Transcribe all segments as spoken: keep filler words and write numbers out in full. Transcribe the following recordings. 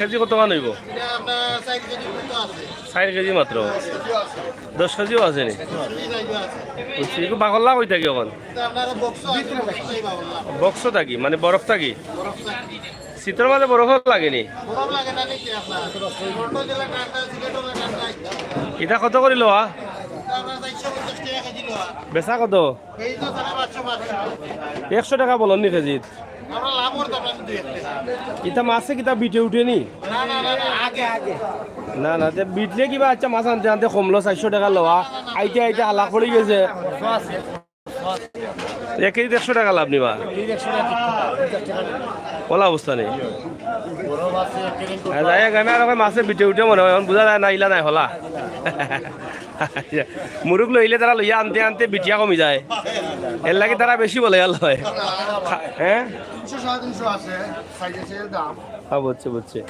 কেজি কতখান অইবো? চাইর কেজি মাত্র। দশ কেজিও আছে নি? বুঝছি, একটু বাকল্লা কই থাকি অখন? বক্স থাকি, মানে বরফ থাকি? শীতর মাঝে বরফ লাগে নি? ইটা কত করি লওয়া? বেচা কত? একশো টেকা বলইন নি কেজিত? ইতা মাছে কিতা বিটে উঠে নি? না, না, তে বিটলে কিবা আচ্ছা মাছ আনতে আনতে কমলো, চাইরশো টেকা লওয়া, আইতে আইতে হালা পড়ি গেছে। এক কেজিত একশো টেকা লাভ নিবা? অলা অবস্থা নি? আর যাই হোক, আমি আর কই মাছে বিটে উঠে মনে অয়, অখন বুঝা যায় না, ইলা নাই হলা। মুরুগ লইলে তারা লইয়া আনতে আনতে বিটিয়া কমি যায়, এর লাগি তারা বেশি বলে গেল হয়। হ্যাঁ, তিনশো, সাড়ে তিনশো আছে, সাইজে সাইজে দাম। হ্যাঁ, বুঝছি, বুঝছি।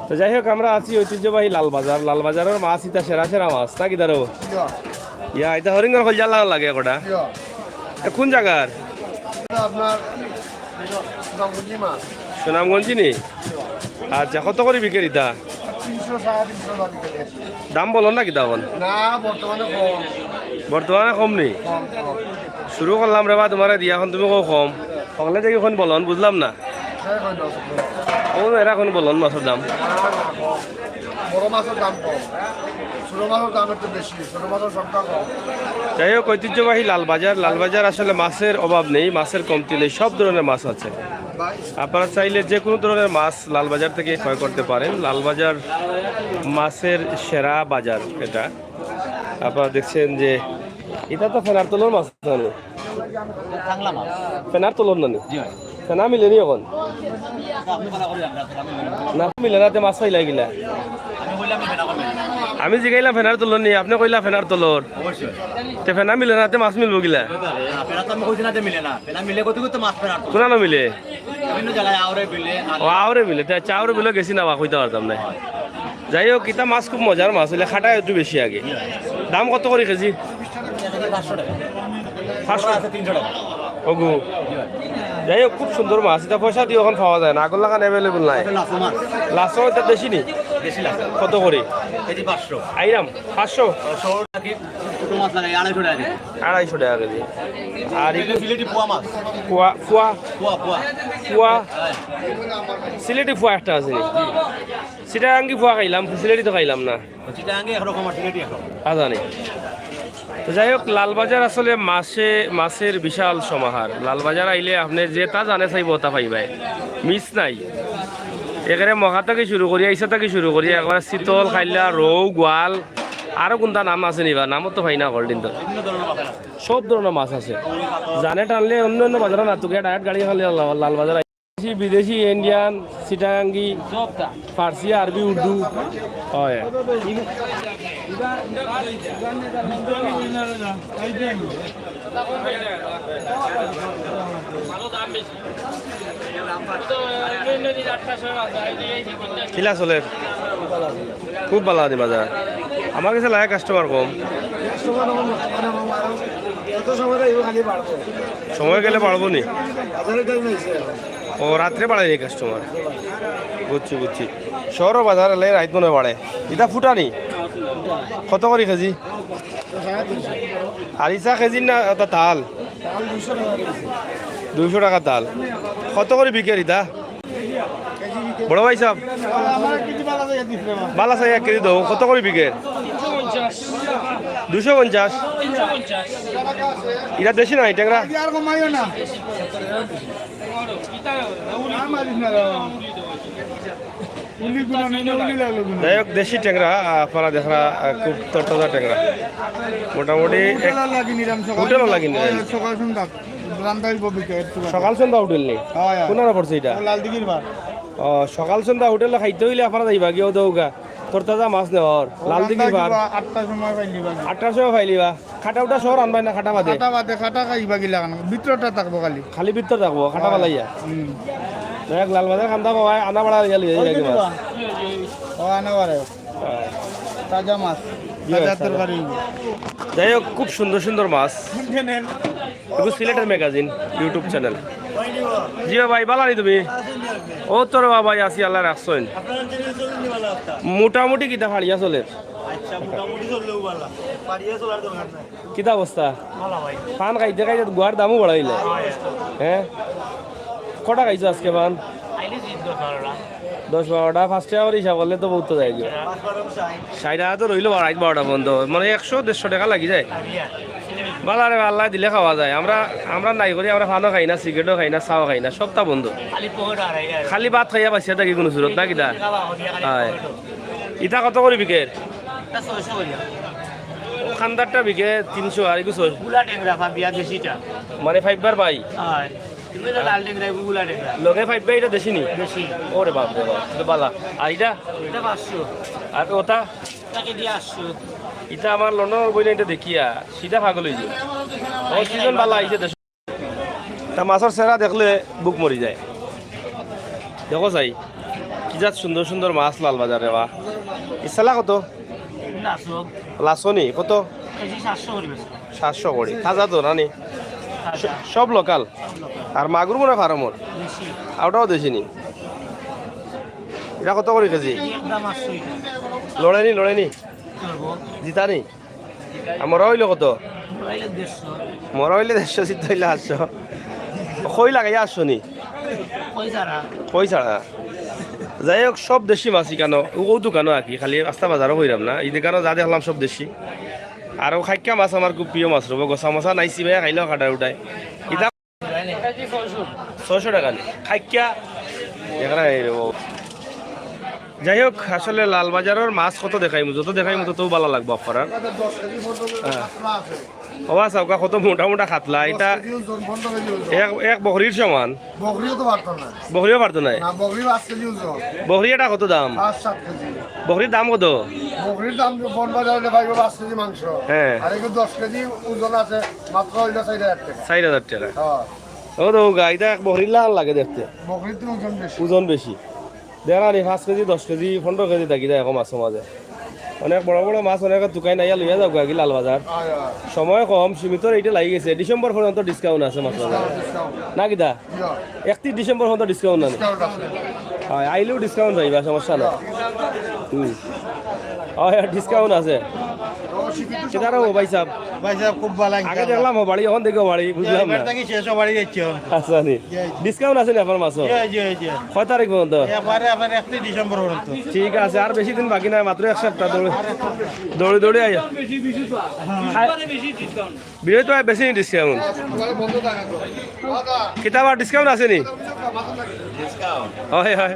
তো যাই হোক, আমরা আছি ঐতিহ্যবাহী লালবাজার। লালবাজারের মাছ ইতা সেরা সেরা মাছ, নাকি দারো? ইয়া, ইতা হরিঙ্গর খলজা লাগান লাগে একটা। এ কোন জাগার? আপনার সুনামগঞ্জি মাছ। সুনামগঞ্জি নি? আচ্ছা, কত করি বিকের ইতা? তিনশো, সাড়ে তিনশো টাকা বিকের। দাম বলইন না কিতা অখন? না, বর্তমানে কম। বর্তমানে কম নি? কম, কম। শুরু করলাম রে বা তুমারে দিয়া, অখন তুমি কও কম। হকলে দেখি অখন বলইন, বুঝলাম না। ও, এরা অখন বলইন মাছের দাম। না, না, কম। বড় মাছের দাম কম। ছোট মাছের দাম একটু বেশি। ছোট মাছের সংখ্যা কম। যাই হোক, ঐতিহ্যবাহী লালবাজার। লালবাজার আসলে মাছের অভাব নেই, মাছের কমতি নেই, সব ধরনের মাছ আছে। আপনারা চাইলে যে কোনো ধরনের মাছ লালবাজার থেকে ক্রয় করতে পারেন। লালবাজার মাছের সেরা বাজার এটা। আপনারা দেখছেন যে ইতা তো ফেনার তলর মাছ না নি? কাংলা মাছ। ফেনার তলর না নি? জি ভাই। ফেনা মিলে নি অখন? আপনি মানা করি আমরা, ফেনা মিলে না। না মিলে না, তে মাছ পাইলা কিলা? আমি কইলাম ফেনা কমে। আমি জিগাইলাম ফেনার তলর নি, আপনে কইলা ফেনার তলর। অবশ্যই। তে ফেনা মিলে না, তে মাছ মিলবো কিলা? ফেনা তো আমি কইছি না যে মিলে না। ফেনা মিলে কত কত মাছ ফেনার তলর। কোনানো মিলে? বিভিন্ন জায়গায় আওরে বিলে, ও, আওরে বিলে। তে আচ্ছা, আওরে বিলে গেছি না বা, কইতা পারতাম না। যাই হোক, ইতা মাছ খুব মজার মাছ, অইলে খাটায় একটু বেশি আগে। দাম কত করি কেজি? পাঁচশো। ওগু। যাই হোক, খুব সুন্দর মাছ, ইতা পয়সা দিয়া অখন পাওয়া যায় না, আগর লাখান available নাই। লাসো মাছ। লাসো ইতা দেশি নি? দেশি লাসো। কত করি? কেজি পাঁচশো। আইরাম, পাঁচশো? ছোট মাছ লাগে, আড়াইশো টাকা কেজি। আড়াইশো টাকা কেজি। আর এই সিলেটি পোয়া মাছ। পোয়া, পোয়া? পোয়া, পোয়া। পোয়া? হ্যাঁ। সিলেটি পোয়া একটা আছে নি? চিটাগাঙ্গি পোয়া খাইলাম, সিলেটি তো খাইলাম না। চিটাগাঙ্গি একরকম আর সিলেটি একরকম। আচ্ছা নি। তো যাই হোক, লালবাজার আসলে মাছে, মাছের বিশাল সমাহার। লালবাজার আইলে আপনে যেটা জানে চাইবো ওটা পাইবায়, মিস নাই। একেরে মখা থাকি শুরু করি, আইসা থাকি শুরু করি, একবারে চিতল, কাইল্লা, রউ, গোয়াল, আরো কোনটা নাম আছে নি বা, নামও তো পাই না হকলদিন তো। বিভিন্ন ধরনের মাছ আছে। সব ধরনের মাছ আছে। জানে টানলে অন্য অন্য বাজারো না, তোকে direct গাড়ি খালি লাল-, লালবাজার। দেশি, বিদেশি, ইন্ডিয়ান, চিটাগাঙ্গি, ফার্সি, আরবি, উর্দু। হয়। কিলা চলের? খুব ভালা নি বাজার। আমার গেছে লাগে কাস্টমার কম। সময় গেলে বাড়বো নি? ও, রাত্রে বাড়ে নি কাস্টমার? বুঝছি, বুঝছি। শহরর বাজার অইলে রাইত মনে বাড়ে। ইটা ফুটা নি? কত করি কেজি? আর ইছা কেজি না, ওটা তাল? দুইশো টাকা তাল। কত করি বিকের ইটা? বড় ভাই সাব, ভালা চাই এক কেজি দেও, কত করি বিকের? দুইশো পঞ্চাশ। ইটা দেশি নাই, টেংরা? যাই হোক, দেশি টেংরা, আহ, আপনারা দেখরা, আহ, খুব তরতাজা টেংরা। মোটামুটি এক হোটেলও লাগি নিরাম, সকাল হোটেলও লাগি নিরাম। সকাল সন্ধ্যা রান্দা অইবো বিকেল। সকাল সন্ধ্যা হোটেল নি? হয়, হয়। কোনানো পড়ছে ইটা? ও, লালদিঘির বার। ও, সকাল সন্ধ্যা হোটেলো খাইতে অইলে আপনারা যাইবা গিয়া, ও দৌগা। তরতাজা মাছ নেওয়ার। ও, লালদিঘির রান্দা বার। দিবা, আটটার সময় পাইলিবা। আটটার সময় পাইলিবা। কাটা উটা সহ রানবায় না, কাটা বাদে? কাটা বাদে, কাটা খাইবা গিলা কেন? ভিতরটা থাকবো খালি। খালি ভিতর থাকবো, কাটা ফালাইয়া। হুম। দেখ, লালবাজার কান্দা বাবায় আনা বাড়া লইয়া লইয়া যাইবা। ও, আনা বাড়া। হ্যাঁ। তাজা মাছ, জি, তাজা তাজা। তরকারি। যাই হোক, খুব সুন্দর সুন্দর মাছ। এগুলো সিলেটের ম্যাগাজিন, YouTube চ্যানেল। জি ভাই, ভালা নি তুমি? ও তোর বাবা, আছি, আল্লায় রাখছইন। মোটামুটি কিতা ফাড়িয়া চলের। কিতা অবস্থা? পান খাইতে খাইতে গুয়ার দামও বাড়াইলে। হ্যাঁ, কটা খাইছো আজকে পান? দশ বারোটা। পাঁচ টেকা করি হিসাব করলে তো বউত যাইগি। ষাইট টেকা তো রইলো রাইত বারোটা পর্যন্ত, মানে একশো দেড়শো টেকা লাগি যায়। ভালা রে, আল্লায় দিলে খাওয়া যায়। আমরা, আমরা নাই করি, আমরা পানও খাই না, সিগারেটও খাই না, চাও খাই না, সবতা বন্ধ। খালি ভাত খাইয়া বাঁচিয়া থাকি কুনু সুরত না কিতা? ইটা কত করি বিকের? খান্দারটা বিকে তিনশো আর এগু ছয়শো। গুলা টেংরা, ফাবিয়া দেশিটা। মানে ফাইবার ভাই? অয়। তুমি তো লাল টেংরা, এগু গুলা টেংরা। লগে ফাইবার, ইটা দেশি নি? দেশি। ওরে বাপ রে বাপ, ইটা ভালা। আর ইটা? ইটা পাঁচশো। আর ওটা? ইটা কেজি আটশো। ইটা আমার লন্ডনর বইন, ইটা দেখিয়া সিধা পাগল অইযিবো। অক্সিজেন ভালা আইছে দেশো। তা মাছর চেহারা দেখলে বুক মরি যায়। দেখো চাই, কি জাত সুন্দর সুন্দর মাছ লালবাজার রে বা। ইসালা কত? লাসো। লাসো নি? কত? কেজি সাতশো করি বেচে। সাতশো করি। তাজা তো না নি? তাজা। স-, সব লোকাল? সব লোকাল। আর মাগুর মনে ফার্মর? দেশি। আর ওটাও দেশি নি? ইটা কত করি কেজি? একদম আটশো ইটা। লড়ে নি, লড়ে নি? লড়বো। জিতা নি? আর মরা অইলে কত? মরা অইলে দেড়শো। মরা অইলে দেড়শো, জিতা অইলে আটশো। কই লাগাইয়া আটশো নি? কই ছাড়া। কই ছাড়া। যাই হোক, সব দেশি মাছ ইকানো, ও, ও দোকানো আর কি, খালি রাস্তা বাজারও কইরাম না, ই দোকানো যা দেখলাম সব দেশি। আর ও খাইক্কা মাছ আমার খুব প্রিয় মাছ রবো, গোসা মশা নাই, চিবাইয়া খাইলেও কাটা উঠায়। ইতা ছয়শো টেকা নি? খাইক্কা? দেখা নাই রে বাবা। যাই হোক, আসলে লালবাজারর মাছ কত দেখাইমু, যত দেখাইমু তত ভালা লাগবো আপনারার। হ্যাঁ। ওবা চাউক্কা কত মোটা মোটা কাতলা, ইটা এক, এক বকরির সমান। বকরিও তো পারতো না। বকরিও পারতো না? না, বকরি পাঁচ কেজি ওজন। বকরি এটা কত দাম? পাঁচ সাত কেজি। বকরির দাম কত? বকরির দাম বন বাজারে পাইবো পাঁচ কেজি মাংস। হ্যাঁ। আর এগুলো দশ কেজি ওজন আছে, মাত্র অইলো চাইর হাজার টেকা। চাইর হাজার টেকা। হ্যাঁ। ও তো গা, ইটা এক বকরির লাখান লাগে দেখতে। বকরির তো ওজন বেশি। ওজন বেশি। দেখরা নি, পাঁচ কেজি, দশ কেজি, পনরো কেজি থাকি যায় এখন মাছর মাঝে। অনেক বড় বড় মাছ অনেকে তুকাই নাইয়া লইয়া যাউক্কা কি লালবাজার। হয়, হয়। সময় কম, সীমিত রেটে লাগি গেছে। ডিসেম্বর পর্যন্ত discount আছে মাছর মাঝে। Discount। না কিতা? জি, হয়। একত্রিশ ডিসেম্বর পর্যন্ত discount না নি? Discount আছে। হয়, আইলেও discount পাইবা, সমস্যা নাই। হুম। হয়, discount আছে। কিতা রে ও ভাই সাহেব? ভাই সাহেব, খুব ভালা আগে লাগছে। দেখলাম ও বাড়ি, এখন দেখি ও বাড়ি, বুঝলাম না। এবার থাকি শেষ ও বাড়ি যাচ্ছি এখন। আচ্ছা নি। জি, জি। Discount আছে নি আপনার মাছও? জি, জি, জি। কয় তারিখ পর্যন্ত? এবারে আপনার একত্রিশ ডিসেম্বর পর্যন্ত। ঠিক আছে, আর বেশি দিন বাকি নাই, মাত্র এক সপ্তাহ। দৌড়ে, দৌড়ে, দৌড়ে আইয়া। হ্যাঁ। বিরোধ তো বেশি discount। কিতা আবার discount আছে নি? Discount? হয়, হয়।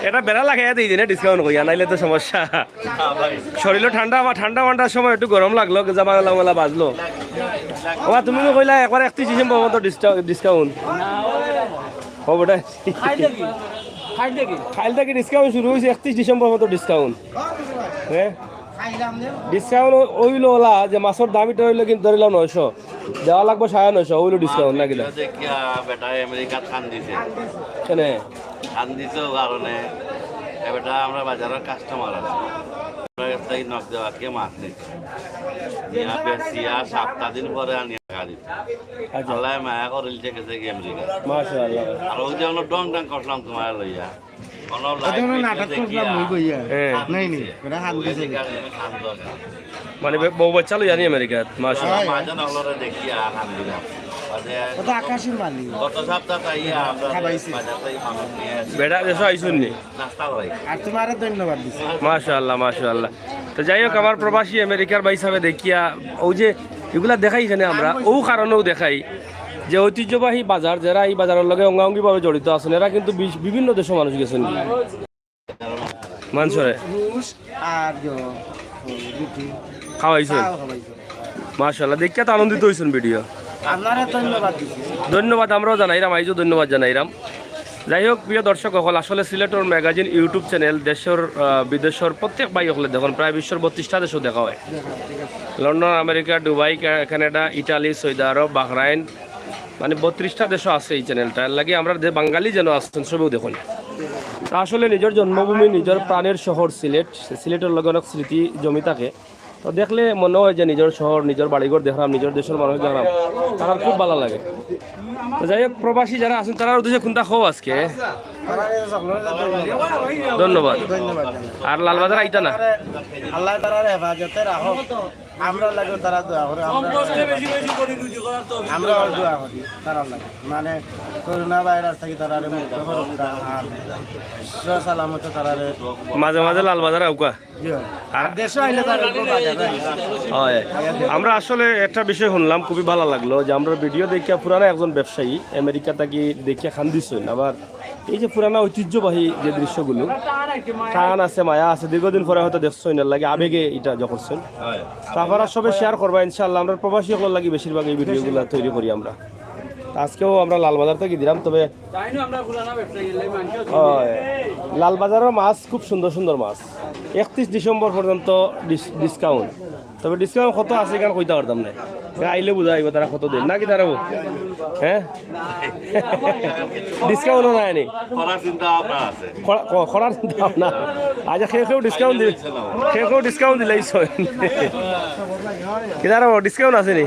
এটা বেড়া লাগাইয়া দেই দিনে discount কইয়া, নাইলে তো সমস্যা। শরীরও ঠান্ডা, ঠান্ডা ঠান্ডার সময় একটু গরম লাগলো, গেজা বাংলা মেলা বাজলো। ওবা, তুমি তো কইলা একবার একত্রিশ ডিসেম্বর পর্যন্ত ডিসটা-, discount। ও বেটা। খাইল থাকি, খাইল থাকি। খাইল থাকি discount শুরু অইছে, একত্রিশ ডিসেম্বর পর্যন্ত discount। হ্যাঁ? Discount অইলো ওলা যে মাছর দাম ইটা অইলো কিন্তু ধরিলাম নয়শো। দেওয়া লাগবো সাড়ে নয়শো, অইলো discount নাকি না? দেখিয়া বেটা আমেরিকাত কান দিছে। কেনে? কান দিছে ও কারণে, এ বেটা আমরা বাজারর customer আছে। আমরা একটা নক দেওয়া কে মাছ নিছে। নিয়া বেচিয়া সাপ্তা দিন পরে আনিয়া গাড়ি। আচ্ছা। আল্লায় মায়া করিল, ঠিক আছে কি আমেরিকা। মাশাআল্লাহ। আর ওই যে আমরা ডং ডং করলাম তোমার লইয়া। কোনো এই ধরনের live নাটক video করলাম দেখিয়া ভুল কইয়া। হ্যাঁ। নাই, নাই, ওরা হাত দিছে। আমেরিকার জন্য কান দরকার। মানে বে-, বউ বাচ্চা লইয়া নি আমেরিকাত, মাশাআল্লাহ। হ্যাঁ। মাঝে না হলো রে দেখিয়া কান দিলাম। বাদে ও তো আকাশের মালিক। গত সপ্তাহ তাই আমরা খাবাইছে। বাজার থেকে মানুষ নিয়ে আসি। বেটা দেশো আইছইন নি? নাস্তা করাই। আর তোমারে ধন্যবাদ দিছি। মাশাআল্লাহ, মাশাআল্লাহ। তো যাই হোক, আমার প্রবাসী আমেরিকার ভাই সাহেব দেখিয়া, ওই যে এগুলা দেখাই এখানে আমরা, ও কারণেও দেখাই যে ঐতিহ্যবাহী বাজার, যারা এই বাজারর লগে অঙ্গাঙ্গিভাবে জড়িত আছইন, এরা কিন্তু বি-, বিভিন্ন দেশর মানুষ গেছইন। মানষরে রুশ আর ইয়ো, রুটি। খাওয়াইছইন? খাওয়া খাওয়াইছে। মাশাআল্লাহ, দেখিয়া তো আনন্দিত অইছইন ভিডিও। আপনারে ধন্যবাদ দিছি। ধন্যবাদ আমরাও জানাইরাম, আইজও ধন্যবাদ জানাইরাম। যাই হোক, প্রিয় দর্শক অকল, আসলে সিলেটর ম্যাগাজিন YouTube channel দেশর, আহ, বিদেশর প্রত্যেক ভাই অকলে দেখইন, প্রায় বিশ্বর বত্রিশটা দেশো দেখা হয়। দেখা হয়, ঠিক আছে। লন্ডন, আমেরিকা, দুবাই, কা-, কানাডা, ইটালি, সৌদি আরব, বাহরাইন, মানে বত্রিশটা দেশো আছে এই channelটা। এর লাগি আমরা যে বাঙালি যেন আছইন, সবেউ দেখইন। তা আসলে নিজর জন্মভূমি, নিজর প্রাণের শহর সিলেট, সে সিলেটর লগে অনেক স্মৃতি জমি থাকে। তো দেখলে মনে হয় যে নিজর শহর, নিজর বাড়িঘর দেখরাম, নিজর দেশর মানুষ দেখরাম, তারার খুব ভালা লাগে। তো যাই হোক, প্রবাসী যারা আছইন, তারার উদ্দেশ্যে কুন্তা কও আজকে। ধন্যবাদ। ধন্যবাদ। আর লালবাজার আইতা না? আল্লাহ তাআলার হেফাজতে রাখো। আমরা লাগে তারা দোয়া করে, আমরা, আমরা দোয়া করি তারা লাগে। মানে, করোনা ভাইরাস থাকি তারারে মুক্ত করুক, আর সসালামতে তারারে। মাঝে মাঝে লালবাজার আউক্কা। জি ভাই। আর আর দেশো আইলে তারা একটু বাজারে আইসে। হয়। আমরা আসলে একটা বিষয় হুনলাম, খুবই ভালা লাগলো যে আমরার ভিডিও দেখিয়া পুরানা একজন ব্যবসায়ী আমেরিকা থাকি দেখিয়া কান্দিছইন। আবার এই যে পুরানা ঐতিহ্যবাহী যে দৃশ্যগুলো, টান আছে, মায়া আছে, দীর্ঘদিন পরে হয়তো দেখছইন, এর লাগি আবেগে ইটা ইয়ে করছইন। তো আপনারা সবে শেয়ার করবা ইনশাআল্লাহ। আমরার প্রবাসী অকলর লাগি বেশিরভাগ এই ভিডিওগুলা তৈরি করি আমরা। তো আজকেও আমরা লালবাজার থাকি দিলাম, তবে তাই না, আমরা পুরানা ব্যবসায়ী, এলে মানছি। হয়। লালবাজারর মাছ খুব সুন্দর সুন্দর মাছ, একত্রিশ ডিসেম্বর পর্যন্ত ডিস-, ডিসকাউন্ট। তবে ডিসকাউন্ট কত আছে, ইখান কইতা পারতাম না। আইলে বুঝা যাইবো তারা কত দেইন। নাকি তারা ও? হ্যাঁ? ডিসকাউন্টও নাই নি? করার চিন্তা ভাবনা আছে। করা-, ক-, করার চিন্তা ভাবনা। আচ্ছা, কেউ কেউ ডিসকাউন্ট দিলে, কেউ কেউ ডিসকাউন্ট দিলে এই ছয়। কি তারা ও ডিসকাউন্ট আছে নি?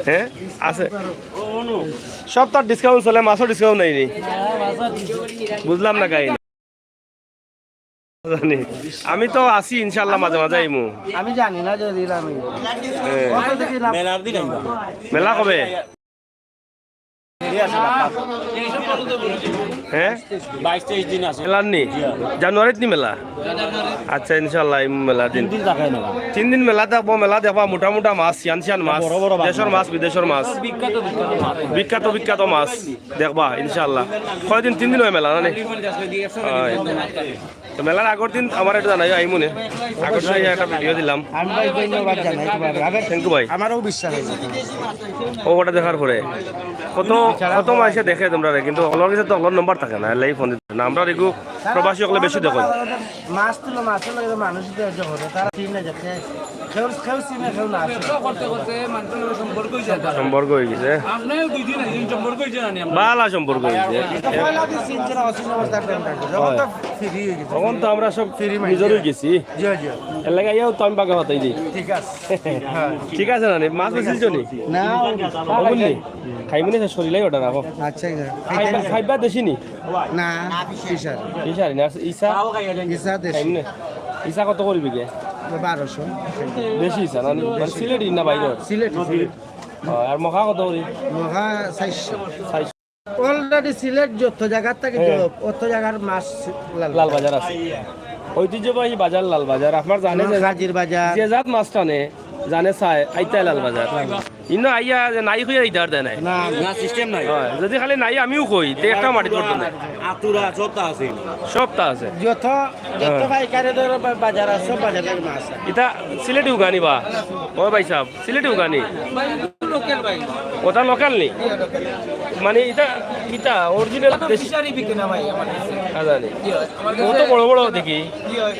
হ্যাঁ? আছে। সব তার ডিসকাউন্ট চলে, মাছও ডিসকাউন্ট নাই নি? বুঝলাম না কাহিনী। জানি। আমি তো আছি ইনশাআল্লাহ, মাঝে মাঝে আইমু। আমি জানি না যে দিলাম আমি। হ্যাঁ। কত দিন আপ- মেলার দিন আইবা। মেলা কবে? হ্যাঁ? বাইশ তেইশ দিন আছে। মেলার নি? জানুয়ারিত নি মেলা? আচ্ছা, ইনশাআল্লাহ, এই মেলা দিন। তিন দিন থাকে মেলা। তিন দিন মেলা দেখবো, মেলা দেখবা, মোটা মোটা মাছ, শিয়ান শিয়ান মাছ, বড় বড় মাছ। দেশর মাছ, বিদেশর মাছ, বিখ্যাত বিখ্যাত মাছ। বিখ্যাত বিখ্যাত মাছ দেখবা, ইনশাআল্লাহ। কয়দিন? তিন দিন হয় মেলা, না নি? হয়। তো মেলার আগর দিন আমার একটু জানাইও, আইমুনে। আগর দিন আইয়া একটা ভিডিও দিলাম। আমি ভাই ধন্যবাদ জানাই তোমার। আগে থ্যাংক ইউ ভাই। আমারও বিশ্বাস হয়েছে। ও ওটা দেখার পরে কত, কত মাসে দেখে তোমরা রে, কিন্তু অলর কাছে তো অলর নম্বর থাকে না, এলাই ফোন দিতে না। আমরা রেগু প্রবাসী অকলে বেশি দেখো। মাছ তুলো, মাছের লগে মানুষ তো একজন হতো, তারা চিনে দেখে, কেউ, কেউ চিনে, কেউ না চিনে। ব্যবসা করতে করতে মানুষের লগে সম্পর্ক হয়ে যায়। সম্পর্ক হয়ে গেছে। আপনিও দুই দিন একদিন সম্পর্ক হয়ে যায় না, আমরা বালা সম্পর্ক হয়ে গেছে। পয়লা দিন চিনছে না, অচিন অবস্থা একটা থাকে। যখন তো ফ্রি হয়ে গেছে। তখন তো আমরা সব ফ্রি মাইন্ড। নিজের হয়ে গেছি। জি, জি। এর লাগে আইয়াও তো আমি বাগে হতাই দিই। ঠিক আছে। হ্যাঁ। ঠিক আছে না নি? মাছ বেশি নি? না, ও অগুন নি? খাইমুনি শরীলাই ওটা রাখো। আচ্ছা, আচ্ছা। খাইবা, খাইবা দেশি নি? না, ফিশার। ফিশার না, ইসা? ইসা দেশি। এমনি? ইসা কত করি বিকে? বারোশো। দেশি ইসা না? মানে সিলেটি না বাইরের? সিলেটি, সিলেটি। ও, আর মখা কত করি? মখা চাইরশো। চাইরশো। Already সিলেট যত জায়গার থেকে হ্যাঁ। অত জায়গার মাছ লাল লালবাজার আছে। ঐতিহ্যবাহী বাজার লালবাজার। আপনার জানে যেমন যে হাজির বাজার। যে জাত মাছ টানে, জানে চায়, আইতায় লালবাজার। ইনো আইয়া যে নাই কইয়া ইদার দেয় নাই। না, না, সিস্টেম নাই। হয়, যদি খালি নাই আমিও কই, তে একটা মাটি পড়তো না। আতুরা, সবতা আছে। সবতা আছে। যত, যত হ্যাঁ। পাইকারি দর বা-, বাজার আছে, সব বাজার থেকে মাছ আছে। ইটা সিলেটি হুগানি বা? ও ভাই সাহেব, সিলেটি হুগানি? লোকাল ভাই। ওটা লোকাল নি? মানে ইটা, ইটা অরিজিনাল দেশি? ফিশারি বিকে না ভাই, আমার কাছে। আচ্ছা, নি। জি, আমার ও তো কাছে বড় বড় দেখি। জি, হয়।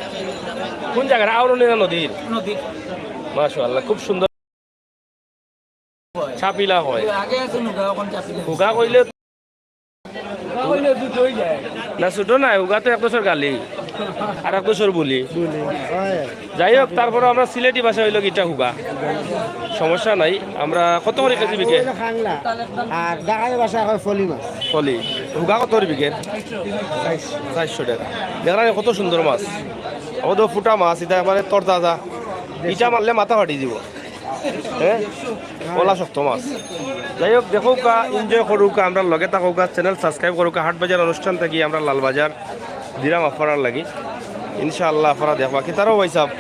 কোন জায়গার? আওরনি না নদীর? নদীর। মাশাআল্লাহ, খুব সুন্দর। চাপিলা হয়। আগে আছে হুগা, এখন চাপিলা। হুগা কইলে হুগা কইলে দুটো হয়ে যায়। না, ছোট নাই, হুগা তো এক বছর গালি, আর এক বছর বুলি। বুলি, হয়। যাই হোক, তারপরে আমরা সিলেটি ভাষা হইলো কি ইটা হুগা, সমস্যা নাই। আমরা কত করি কেজি বিকে? ওই হলো খাংলা, আর ঢাকাই ভাষা হয় ফলি মাছ। ফলি। হুগা কত করি বিকে? চাইরশো। চাইরশো টেকা। দেখরা কত সুন্দর মাছ, ও তো ফুটা মাছ, ইটা একবারে তরতাজা। ইটা মারলে মাথা ফাটি দিব। হ্যাঁ, ওলা শক্ত মাছ। যাই হোক, দেখউক্কা, enjoy করউক্কা, আমরার লগে থাকউক্কা, channel subscribe করউক্কা। হাট বাজার অনুষ্ঠান থাকি আমরা লালবাজার দিরাম আপনারার লাগি, ইনশাআল্লাহ আপনারা দেখবা। কিতারও ভাই সাহেব,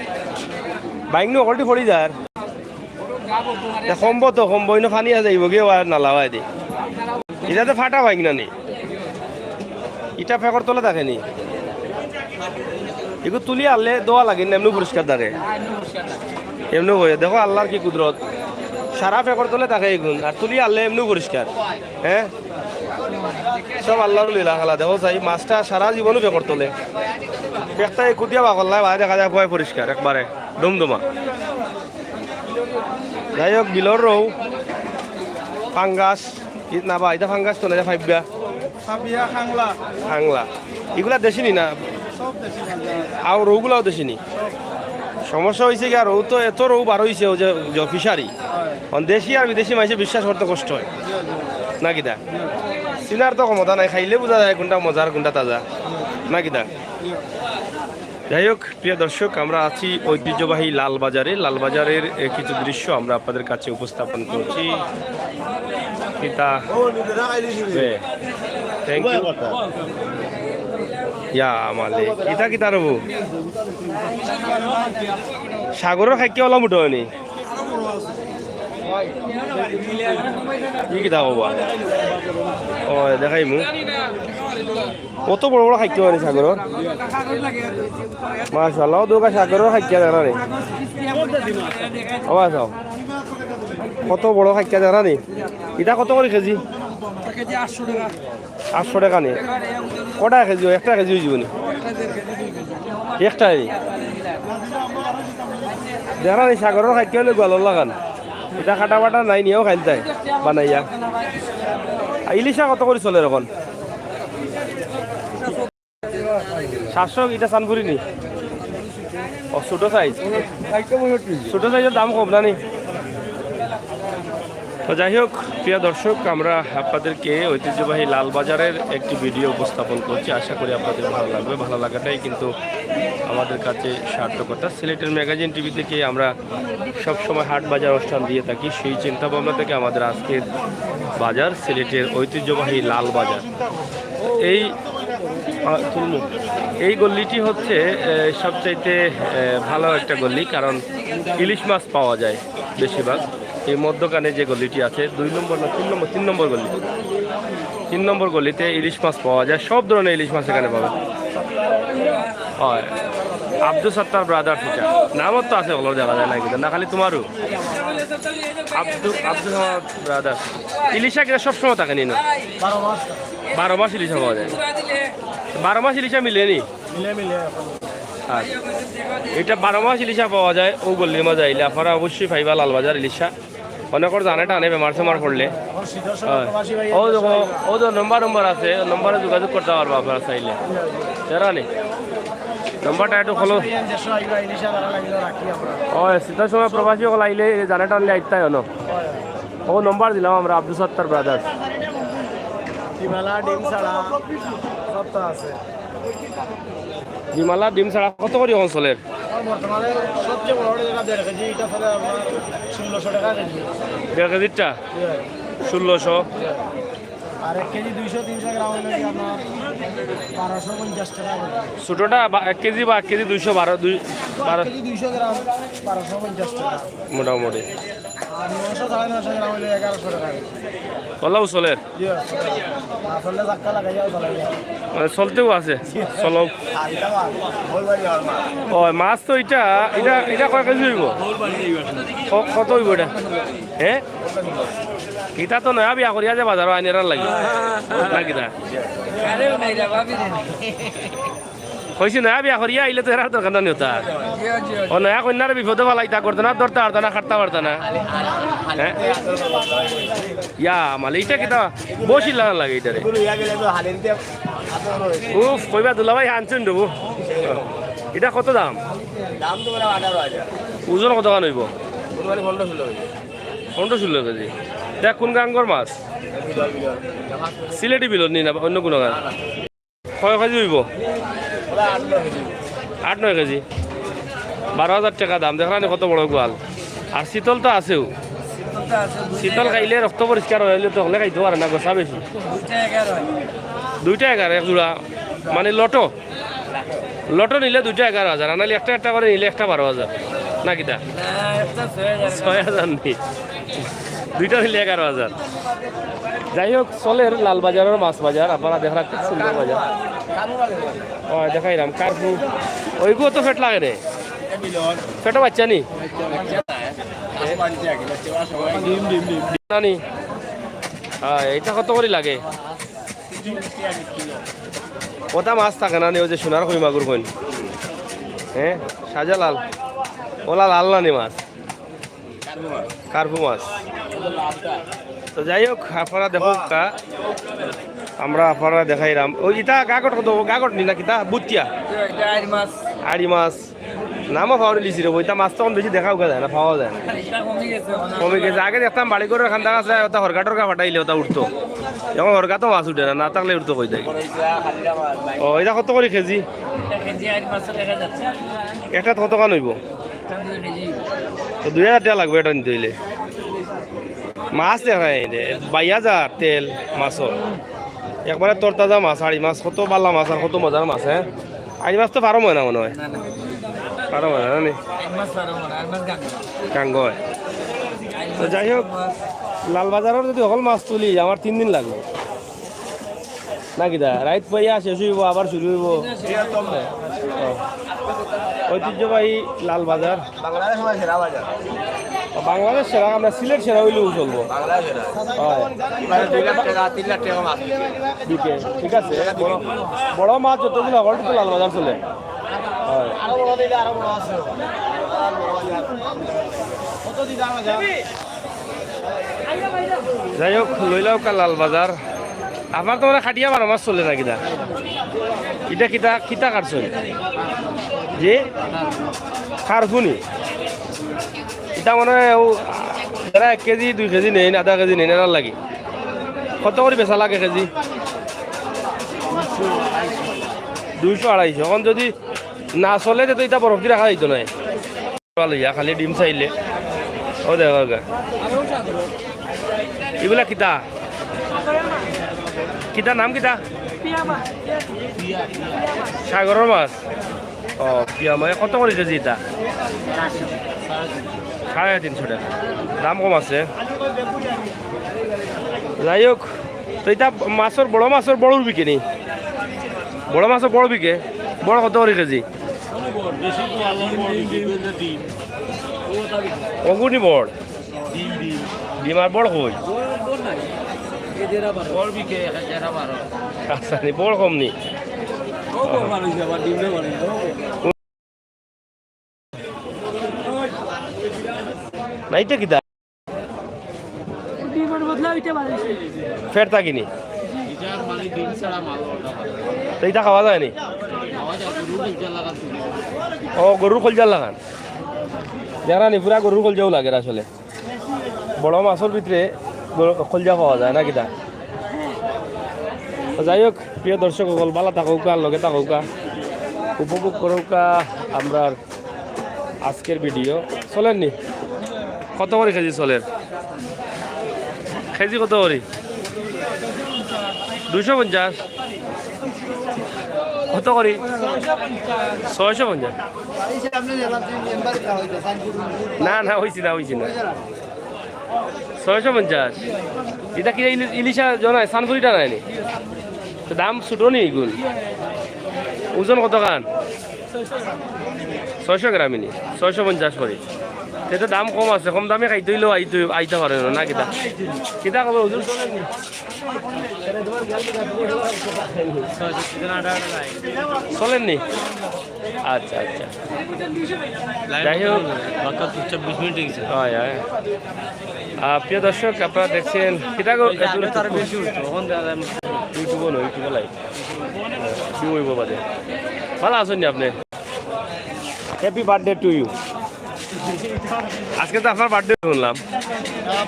বাইক নু হকলটি পড়ি যার। এ কমবো তো কমবো, ইনো পানি আছে, ইবো গিয়ে আর নালা হয় দি। ইটা তো ফাটা বাইক না নি। ইটা ফেকর তলে থাকে নি। এগু তুলি আনলে দোয়া লাগে না, এমনি পরিষ্কার থাকে। এমনি হয়ে দেখো আল্লাহর কি কুদরত। সারা ফেকর তলে থাকে এগুন, আর তুলি আনলে এমনি পরিষ্কার। হ্যাঁ? সব আল্লাহর লীলা খেলা। দেখো চাই, মাছটা সারা জীবনও ফেকর তলে। ফেকটা একুদিয়া বাকল্লায়, বাইরে দেখা যায় পুয়াই পরিষ্কার, একবারে ডুমডুমা। যাই হোক, বিলর রৌ, পাঙ্গাস, ই-, না বা, ইটা পাঙ্গাস তো না, ইটা ফাইব্বা। সাবিয়া, খাংলা। খাংলা। ইগুলা দেশি নি না? সব দেশি খাংলা। আর রৌগুলাও দেশি নি? সমস্যা অইছে কি, আর রউ তো এত রউ বার অইছে, অউ যে, যে ফিশারি। অন দেশি আর বিদেশি মাইনষে বিশ্বাস করতে কষ্ট অয়। না কিতা? চিনার তো ক্ষমতা নাই, খাইলে বুঝা যায় কোনটা মজার, কোনটা তাজা। না কিতা? যাই হোক, প্রিয় দর্শক, আমরা আছি ঐতিহ্যবাহী লালবাজারে। লালবাজারের, এ, কিছু দৃশ্য আমরা আপনাদের কাছে উপস্থাপন করছি। কিতা? এ, thank you। ইয়া মালিক, কিতা কিতা রবো? সাগরর খাইক্কা অলা মুটা অয়নি। ই কিতা কবা? অয়, দেখাইমু। কত বড় বড় খাইক্কা অয়নি সাগরর। মাশাআল্লাহ, অউ দেখো সাগরর খাইক্কা দেখরানি। অবা চাও। কত বড় খাইক্কা দেখরানি। ইটা কত করি কেজি? কেজি আটশো টেকা। আটশো টেকা নি? কটা কেজি অয়? একটা কেজি অইযিবো নি? একটাই নি? দেখরানি সাগরর খাইক্কা অইলে গোয়ালর লাখান। ইটা কাটা বাটা নাই, নিয়াও খাইলতায় বানাইয়া। আর ইলিশা কত করি চলের অখন? সাতশো, ইটা চানপুরি নি? ও, ছোট সাইজ। ছোট সাইজর দাম কম না নি? তো যাই হোক, প্রিয় দর্শক, আমরা আপনাদেরকে ঐতিহ্যবাহী লালবাজারের একটি ভিডিও উপস্থাপন করছি। আশা করি আপনাদের ভালো লাগবে। ভালো লাগাটাই কিন্তু আমাদের কাছে সার্থকতা। সিলেটের ম্যাগাজিন টিভি থেকে আমরা সবসময় হাট বাজার অনুষ্ঠান দিয়ে থাকি। সেই চিন্তা ভাবনা থেকে আমাদের আজকের বাজার সিলেটের ঐতিহ্যবাহী লালবাজার। এই, আহ, তুলমু। এই গল্লিটি হচ্ছে, আহ, সবচাইতে, আহ, ভালো একটা গল্লি, কারণ ইলিশ মাছ পাওয়া যায় বেশিরভাগ। এই মধ্যখানে যে গল্লিটি আছে, দুই নম্বর না তিন নম্বর, তিন নম্বর গল্লি, তিন নম্বর গল্লিতে ইলিশ মাছ পাওয়া যায়, সব ধরনের ইলিশ মাছ এখানে পাবেন। অয়, আব্দুস সাত্তার ব্রাদার্স ইটা। নামও তো আছে, অগুলো দেখা যায় না কিন্তু, না খালি তোমারও। আব্দু, আব্দুস সাত্তার ব্রাদার্স। ইলিশা কিনা সবসময় থাকে নি না? বারো মাস। বারো মাস ইলিশা পাওয়া যায়। বারো মাস ইলিশা মিলে নি? মিলে, মিলে এখন। আচ্ছা। ইটা বারো মাস ইলিশা পাওয়া যায়, অউ গল্লির মাঝে আইলে আপনারা অবশ্যই পাইবা লালবাজার ইলিশা। অনেকর জানে টানে বেমার সেমার পড়লে। অয়। অউ দেখো, অউ দেখো, নম্বর নম্বর আছে, নম্বরে যোগাযোগ করতা পারবা আপনারা চাইলে। জানা নি? নম্বরটা একটু খলো। অয়, শীতর সময় প্রবাসী অকল আইলে, জানে টানলে আইতায় অনো। অউ নম্বর দিলাম আমরা, আব্দুস সাত্তার ব্রাদার্স। ডিম আলা, ডিম ছাড়া, সবতা আছে। ডিম আলা, ডিম ছাড়া কত করি অখন চলের? আমার বর্তমানে সবচেয়ে বড় যেটা দেড় কেজি, ইটা চলে আপনার ষোলোশো টেকা কেজি। দেড় কেজিরটা? জি ভাই। ষোলোশো। জি ভাই। আর এক কেজি দুইশো, তিনশো গ্রাম অইলে কি আপনার বারোশো পঞ্চাশ টেকা পড়বে। ছোটটা বা এক কেজি বা এক কেজি দুইশো বারো, দুই, বারো। এক কেজি দুইশো গ্রাম, বারোশো পঞ্চাশ টেকা। মোটামুটি। আর নয়শো, সাড়ে নয়শো গ্রাম অইলে এগারোশো টেকা। অলাও চলের? জি, আছে। আসলে ধাক্কা লাগাইয়াও চালাই যায়। মানে চলতেও আছে, চলো। আর ইটা মাছ, ভোর বাড়ি হওয়ার মাছ। ও, মাছ তো ইটা, ইটা, ইটা কয় কেজি অইবো? ক-, কত অইবো ইটা? হ্যাঁ? ইটা তো নয়া বিয়া করিয়া যে বাজারো আইন এরার লাগি। না কিতা? কইছি নয়া বিয়া করিয়া আইলে তো এরার দরকার না নি অতা। ও নয়া কইন্যারে বিপদো ফালাইতা, করতে না, ধরতা পারতা না, কাটতা পারতা না। হ্যাঁ? ইয়া, মালে ইটা কিতা? বসি লাগান লাগে ইটারে। উফ, কইবা দুলাভাই হানছুন দেবো। ইটা কত দাম? দাম তো বলে আঠারো হাজার। ওজন কতখান অইবো? ওজন পনেরো ষোলো কেজি। পনেরো ষোলো কেজি। ইটা কোন গাঙ্গর মাছ? সিলেটি বিলর নি না অন্য কোনো গাঙ্গ? কয় কেজি অইবো? ওরা আট নয় কেজি। আট নয় কেজি। বারো হাজার টেকা দাম, দেখরা নি কত বড় গোয়াল। আর শীতল তো আছেও। শীতল খাইলে রক্ত পরিষ্কার অয়, অইলে তো হকলে খাইতো পারে না, গোসা বেশি। দুইটা এগারো, এক জোড়া, মানে লটো। লটো নিলে দুইটা এগারো হাজার, আর নাইলে একটা একটা করি নিলে একটা বারো হাজার। না কিতা? না, একটা ছয় হাজার। ছয় হাজার নি। দুইটা নিলে এগারো হাজার। যাই হোক, চলের লালবাজারর মাছ বাজার, আপনারা দেখরা খুব সুন্দর বাজার। ও, দেখাইরাম, কার্পু। ওইগু তো পেট লাগে রে। পেটো বাচ্চা নি? নানি। হ্যাঁ, ইটা কত করি লাগে? অতা মাছ থাকে না নি, অউ যে সোনার কই মাগুর কইন? হ্যাঁ, শাহজালাল। অলা লাল না নি মাছ? কার্পু মাছ। তো যাই হোক, আপনারা দেখউক্কা, আমরা আপনারারে দেখাইরাম। অউ ইটা গাগট কত? গাগট নি না কিতা? বুতিয়া? ইটা আড়ি মাছ। আড়ি মাছ। নামও পাউরিলিছি রে, ওইটা মাছ তখন বেশি দেখা উঠা যায় না, পাওয়া যায় না। কমি গেছে। আগে দেখতাম বাড়ি ঘরর কান্দা কাছে ওটা হরগা টরগা ফাটাইলে ওটা উঠতো। এখন হরগা তো মাছ উঠে না, না থাকলে উঠতো কই থাকি। ও, এটা কত করি কেজি? একটা কত খান অইবো? তো দুই হাজার টেকা লাগবো এটা নিতে অইলে। মাছ দেখা যায় রে, বাইশ হাজার তেল মাছর। একবারে তরতাজা মাছ, আড়ি মাছ, কত বালা মাছ আর কত মজার মাছ, হ্যাঁ? আড়ি মাছ তো ফার্ম হয় না মনে হয়। ফার্ম হয় না, না নি? গাঙ্গ হয়। তো যাই হোক, লালবাজারর যদি হকল মাছ তুলি, আমার তিন দিন লাগবো। না কিতা? রাইত পাইয়া শেষ অইবো, আবার শুরু অইবো। ও। ঐতিহ্যবাহী লালবাজার। বাংলাদেশ মানে সেরা বাজার। বাংলাদেশ সেরা, আমরা সিলেট সেরা অইলেও চলবো। বাংলাদেশ সেরা। হয়। মানে দুই লাখ টেকা, তিন লাখ টেকা মাছ বিকে। বিকে, ঠিক আছে। বড়, বড় মাছ যতগুলো, হকলটি তো লালবাজার চলে। হয়। আরো বড় দিলে আরো বড় আছে। কত দিন আরো যাবে? যাই হোক, লইলাউক্কা লালবাজার। আপনার তো মানে খাটিয়া বারো মাছ চলে না কিতা? ইটা কিতা, কিতা কাটছইন? জি? খারফুনি। ইটা মানে ও যারা এক কেজি, দুই কেজি নেইন, আধা কেজি নেইন, এরার লাগি। কত করি বেচা লাগে কেজি? দুইশো, আড়াইশো। এখন যদি না চলে, তে তো ইটা বরফ দি রাখা যাইতো নায়। ভালো ইয়া, খালি ডিম চাইলে। ও দেখো গা। ইগুলা কিতা? কিতা নাম কিতা? সাগরর মাছ। ও, পিয়া মাছ। কত করি কেজি ইটা? সাড়ে তিনশো টেকা। দাম কম আছে। যাই হোক, তো ইটা মাছর, বড় মাছর বড়র বিকে নি? বড় মাছর বড় বিকে? বড় কত করি কেজি? অগুনি বড়। ডিম আর বড় কই? আচ্ছা, নি বড় কম নি? না, ইটা কিতা? ডিমের বদলে ওইটা বাড়িছে। ফের থাকি নি? তো ইটা খাওয়া যায় নি? ও, গরুর কলজার লাখান। দেখরা নি, পুরা গরুর কলজাও লাগের আসলে। বড় মাছর ভিতরে গরু-, কলজা পাওয়া যায় না কিতা? তো যাই হোক, প্রিয় দর্শক অকল, বালা থাকউক্কা, লগে থাকউক্কা, উপভোগ করউক্কা আমরার আজকের ভিডিও। চলের নি? কত করি কেজি চলের? কেজি কত করি? দুইশো পঞ্চাশ। কত করি? ছয়শো পঞ্চাশ। না, না, অইছে না, অইছে না। ছয়শো পঞ্চাশ। ইটা কিতা ইলি-, ইলিশা জনায়, সানফুরিটা নায় নি? তো দাম ছোট নি ইগুন? ওজন কত খান? ছয়শো গ্রাম নি, ছয়শো পঞ্চাশ করি। তে তো দাম কম আছে, কম দামে খাইতে অইলেও আইতে, আইতা পারইন না, না কিতা? কিতা খবর হুজুর, চলের নি? চলের নি? আচ্ছা, আচ্ছা। যাই হোক। বাক্কা চুপচাপ বিশ মিনিট অই গেছে। হয়, হয়। আহ, প্রিয় দর্শক, আপনারা দেখছেন, কিতা গো, YouTube-ও নয়, YouTube live। কি অইবো বাদে? ভালা আছইন নি আপনে? Happy birthday to you। আজকে তো আপনার birthday শুনলাম।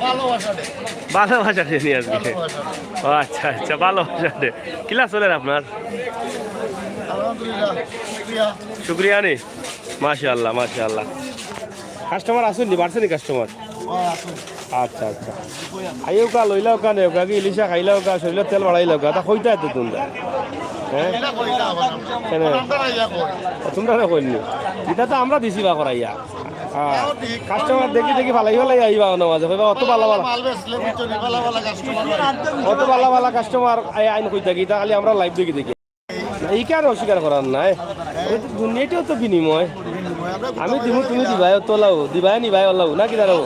ভালোবাসা day। ভালোবাসা day নি আজকে? ভালোবাসা day। ও আচ্ছা, আচ্ছা, ভালোবাসা day। কিলা চলের আপনার? আলহামদুলিল্লাহ, শুকরিয়া। শুকরিয়া নি? মাশাআল্লাহ, মাশাআল্লাহ। Customer আছইন নি? বাড়ছে নি customer? আচ্ছা, আচ্ছা। আইউক্কা, লইলাউক্কা, নেউক্কা, কি ইলিশা খাইলাউক্কা, শরীরর তেল বাড়াইলাউক্কা, তা কইতা এত তুমরা? হ্যাঁ? কেনে? তুমরা না কইনি? ইটা তো আমরা দিছি বা করাইয়া। হ্যাঁ। Customer দেখি দেখি ফালাই ফালাই আইবা অনো মাঝে, কইবা, "অত ভালা ভালা।" অত ভালা ভালা customer আই-, আইন কইতা কি, ইটা খালি আমরা live দেখি দেখি। না, ইখান অস্বীকার করার নাই। ওই তো দুনিয়াটাও তো বিনিময়। আমি দিমু, তুমি দিবায়, অত লাও, দিবায় নিবায় অলাও, না কিতা রে?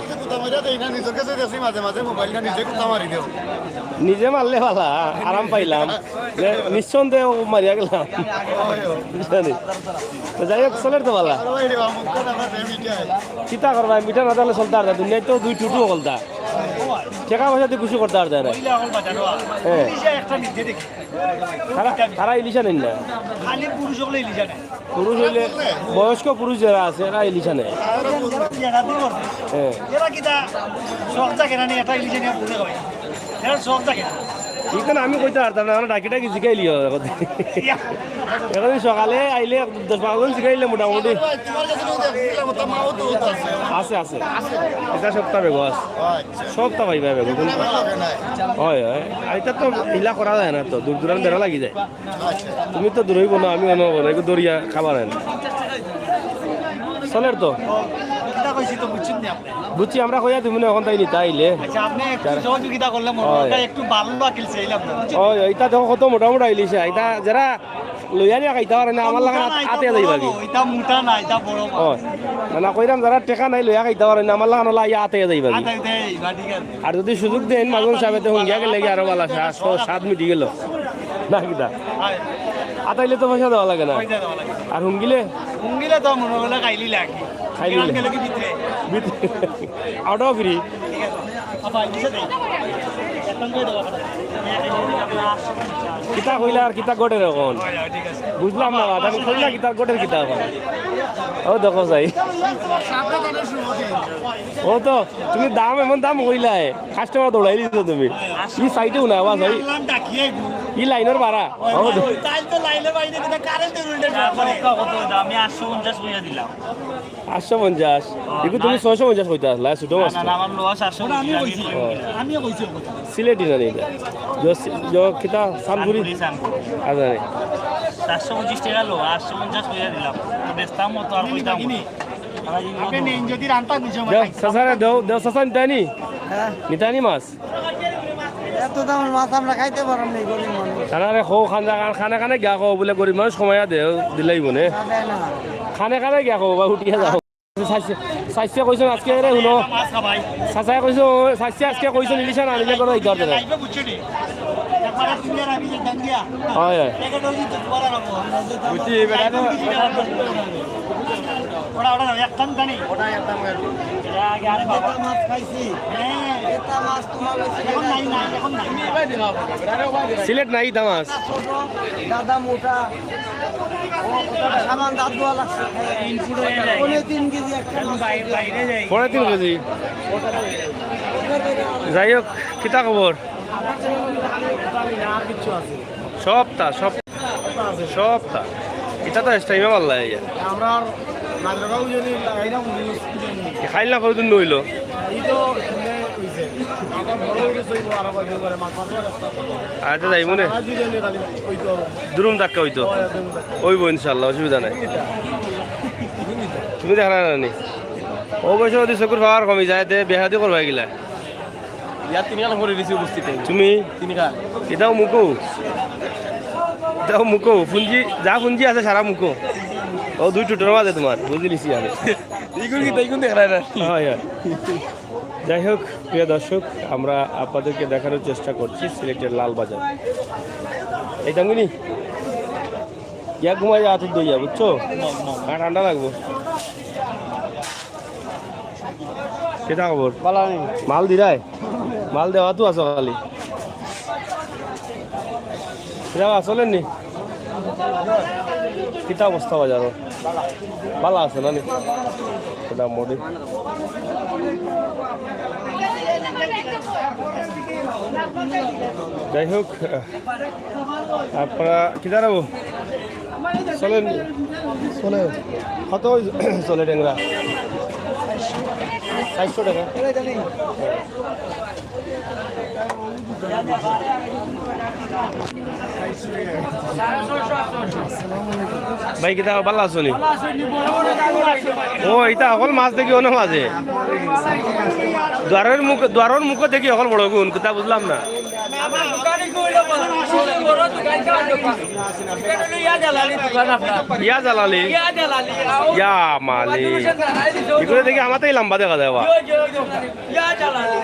নিজে মারলে ভালা, আরাম পাইলাম। যে নিঃসন্দেহে ও মারিয়া গেলাম। বুঝছনি? তো যাই হোক, চলের তো ভালা। কিতা করবা, মিঠা না থাকলে চলতা পারে না। দুনিয়াত তো দুই টুটু হকলতা। টেকা পয়সা দি খুশি করতে পারতে না। হ্যাঁ। তারা, তারা ইলিশা নেন না। খালি পুরুষ হকলে ইলিশা নেয়। পুরুষ হইলে, বয়স্ক পুরুষ যারা আছে, এরা ইলিশা নেয়। হ্যাঁ। এরা কিতা শখ থাকে না নি, এটা ইলিশা নিয়ে পুরো হয়। এরা শখ থাকে না। ইখান আমি কইতে পারতাম না, আমরা ডাকি ডাকি জিকাইলিও এখন। ইয়া। এখন সকালে আইলে দশ বারো জন জিকাইলে মোটামুটি। আছে, আছে। এটা সপ্তাহ বেগো আছে। সপ্তাহ পাইবা বেগো। হয়, হয়। আর এটা তো ইলা করা যায় না তো, দূর দূরান্ত বেড়া লাগি যায়। তুমি তো দূরই বলো, আমি অন্য বলো, একটু দরিয়া খাবার হয় না। চলের তো। কিতা কইছি তো বুঝছেন নি আপনি? বুঝছি, আমরা কইয়া তুমি না এখন তাই নিতা আইলে। আচ্ছা, আপনি একটু সহযোগিতা করলে মনে হয়। হয়। ওটা একটু ভালো লাগছিল, চাইলাম না। ওই, ওইটা দেখো কত মোটা মোটা ইলিশা। এটা যারা লইয়া নিয়া খাইতে পারে না, আমার লাখান মোটা না, এটা আতে বড় যাইবা কি? বড়, এটা মোটা না, এটা বড় বড়। ওই, না, না, কইরাম যারা টেকা নাই লইয়া খাইতে পারে না, আমার লাখান ওলা ইয়া আতে যাইবা কি? আতে যাইবা, ঠিক আছে। আর যদি সুযোগ দেন, মাজন সাহেব, তে হুঙ্গিয়া গেলে কি আরো ভালা, স্বাদ, স্বাদ মিটি গেল। না কিতা? হয়। আতাইলে তো পয়সা দেওয়া লাগে না। পয়সা দেওয়া লাগে। আর হুঙ্গিলে? হুঙ্গিলে তো মনে হলে খাইলি লাগে। খাইলি কিমান লাগে। গেলে কি ভিতরে? ভিতরে। Out of free. ঠিক আছে। আপা, কিসে দেই? একদম করে দেওয়া লাগে। কিতা কইলা আর কিতা ঘটের এখন? হয়, হয়, ঠিক আছে। বুঝলাম না, বাদ। আমি কইলা কিতা ঘটের কিতা এখন? ও দেখো যাই। ও তো, তুমি দাম, এমন দাম কইলায়, কাস্টমার দৌড়াই দিছো তুমি। ই সাইডেও না, আওয়াজ হয়। ই লাইনের ভাড়া। ও তো। তাই তো লাইনের বাইরে কিতা কারেন্টের উল্টে জব করে। কত দাম? আমি আটশো পঞ্চাশ পয়সা দিলাম। আটশো পঞ্চাশ? ও, এগুলো তুমি না। ছয়শো পঞ্চাশ কইতা আসলা, ছোট না, মাছ না, তো। না, আমার লস আটশো পঞ্চাশ, আমি কইছি। ও। আমিও কইছি ওর কথা। সিলেটি না নি এটা? জ-, জ-, কিতা? সানপুরি? সানপুরি, সানপুরি। আচ্ছা, রে। চারশো পঁচিশ টাকা লো, আটশো পঞ্চাশ কইয়া দিলাম। তো বেচতাম মতো আর কইতাম মতো। আপনি নেন যদি রান্তা বুঝে আমার দেও, খাইতাম। চাচারে দেও, দেও, চাচা নিতা নি? হ্যাঁ। নিতা নি মাছ? এত দামের মাছ আমরা খাইতে পারলাম না, গরিব মানুষ। তারা রে, খো, খান জাগা, খানে খানে গিয়া খো, বলে গরিব মানুষ কমাইয়া দে, দিলাই মনে। না, দেয় না। খানে খানে গিয়া খো, বা উঠিয়া যাও। চাচা, চাচা কইছেন আজকে রে, হুনো। মাছ খাবাই। চাচা কইছেন, চাচা আজকে কইছেন ইলিশা না আনিলে কোনো ইদার দেবে। লাইভে বুঝছো নি? একবারে তুমি আর আমি যে ডান্ডিয়া। হয়, হয়। প্যাকেট হয়ে যেত, তোমার আর আমার। বুঝছি, এবার তো ওটা, ওটা না, একদম জানি। ওটা একদম। আগে আর বাবা। বেটা মাছ খাইছি। হ্যাঁ। বেটা মাছ তোমার কাছে এখন নাই, নাই, এখন নাই। সিলেট নাই ইতা মাছ। ছোট, দাদা মোটা। সামান দাঁত ধোয়া লাগছে। পৌনে তিন কেজি একটা মাছ। পৌনে তিন কেজি। যাই হোক, কিতা খবর? আর কিচ্ছু আছে? সবটা, সব, সবটা। ইটা তো এস টাইমে মারলা ইয়া। আমরা আর নাগরগাঁও যদি লাগাই না, বুঝি বুঝি। খাইল না কতদিন হইলো? এই তো এমনি হইছে। আমরা বড় হয়ে গেছে, ওই আরো কয়দিন করে মাছ মারবো। আচ্ছা, যাই মনে। সারা দুই দিনে খালি ওই তো। দুরুম ধাক্কা হইতো। ওই দুরুম ধাক্কা। হইবো ইনশাআল্লাহ, অসুবিধা নাই। তুমি দেখা না নি? অবশ্য যদি চকুর পাওয়ার কমি যায়, তে বেহাদি করবা গিলা। ইয়ার তিন খান করে দিছি উপস্থিত হয়ে। তুমি? তিন খান। এটাও মুখো? এটাও মুখো? পুঞ্জি, যা পুঞ্জি আছে সারা মুখো। ও দুই টুটোর মাঝে তোমার, বুঝে নিছি আমি। এইগুলো কি, এইগুলো দেখ না, না। হয়, হয়। যাই হোক, প্রিয় দর্শক, আমরা আপনাদেরকে দেখানোর চেষ্টা করছি সিলেটের লালবাজার। এই দামগুনি? ইয়া ঘুমাই যা, হাতে দইয়া, বুঝছো? না, না। হ্যাঁ, ঠান্ডা লাগবো। কিতা খবর? ভালা নি? মাল দিরায়? মাল দেওয়া তো আছে খালি। কিতা বা, চলের নি? কিতা অবস্থা বাজারো? ভালা আছে না নি? মোটামুটি। যাই হোক, আপনারা কিতা রাখবো? চলেন, চলে। কত চলে টেংরা? চারশো টাকা। ভাই, কিতা ভালা আছো নি? ও, ইটা অকল মাছ দেখি অনো মাঝে। দুয়ারর মুখ, দুয়ারর মুখ দেখি অকল বড় গুণ, কিতা বুঝলাম না। আমার দোকানে কি হইলো বলো? বড় দোকান কার দোকান? এটা হলো ইয়া জালালি দোকান আপনার। ইয়া জালালি? ইয়া জালালি, আও। ইয়া মালি। বাদে বসে দাঁড়াই দিত। এগুলো দেখি আমাতেই লম্বা দেখা যায়, বাহ। ওই যে, ওই দোকানে। ইয়া জালালি।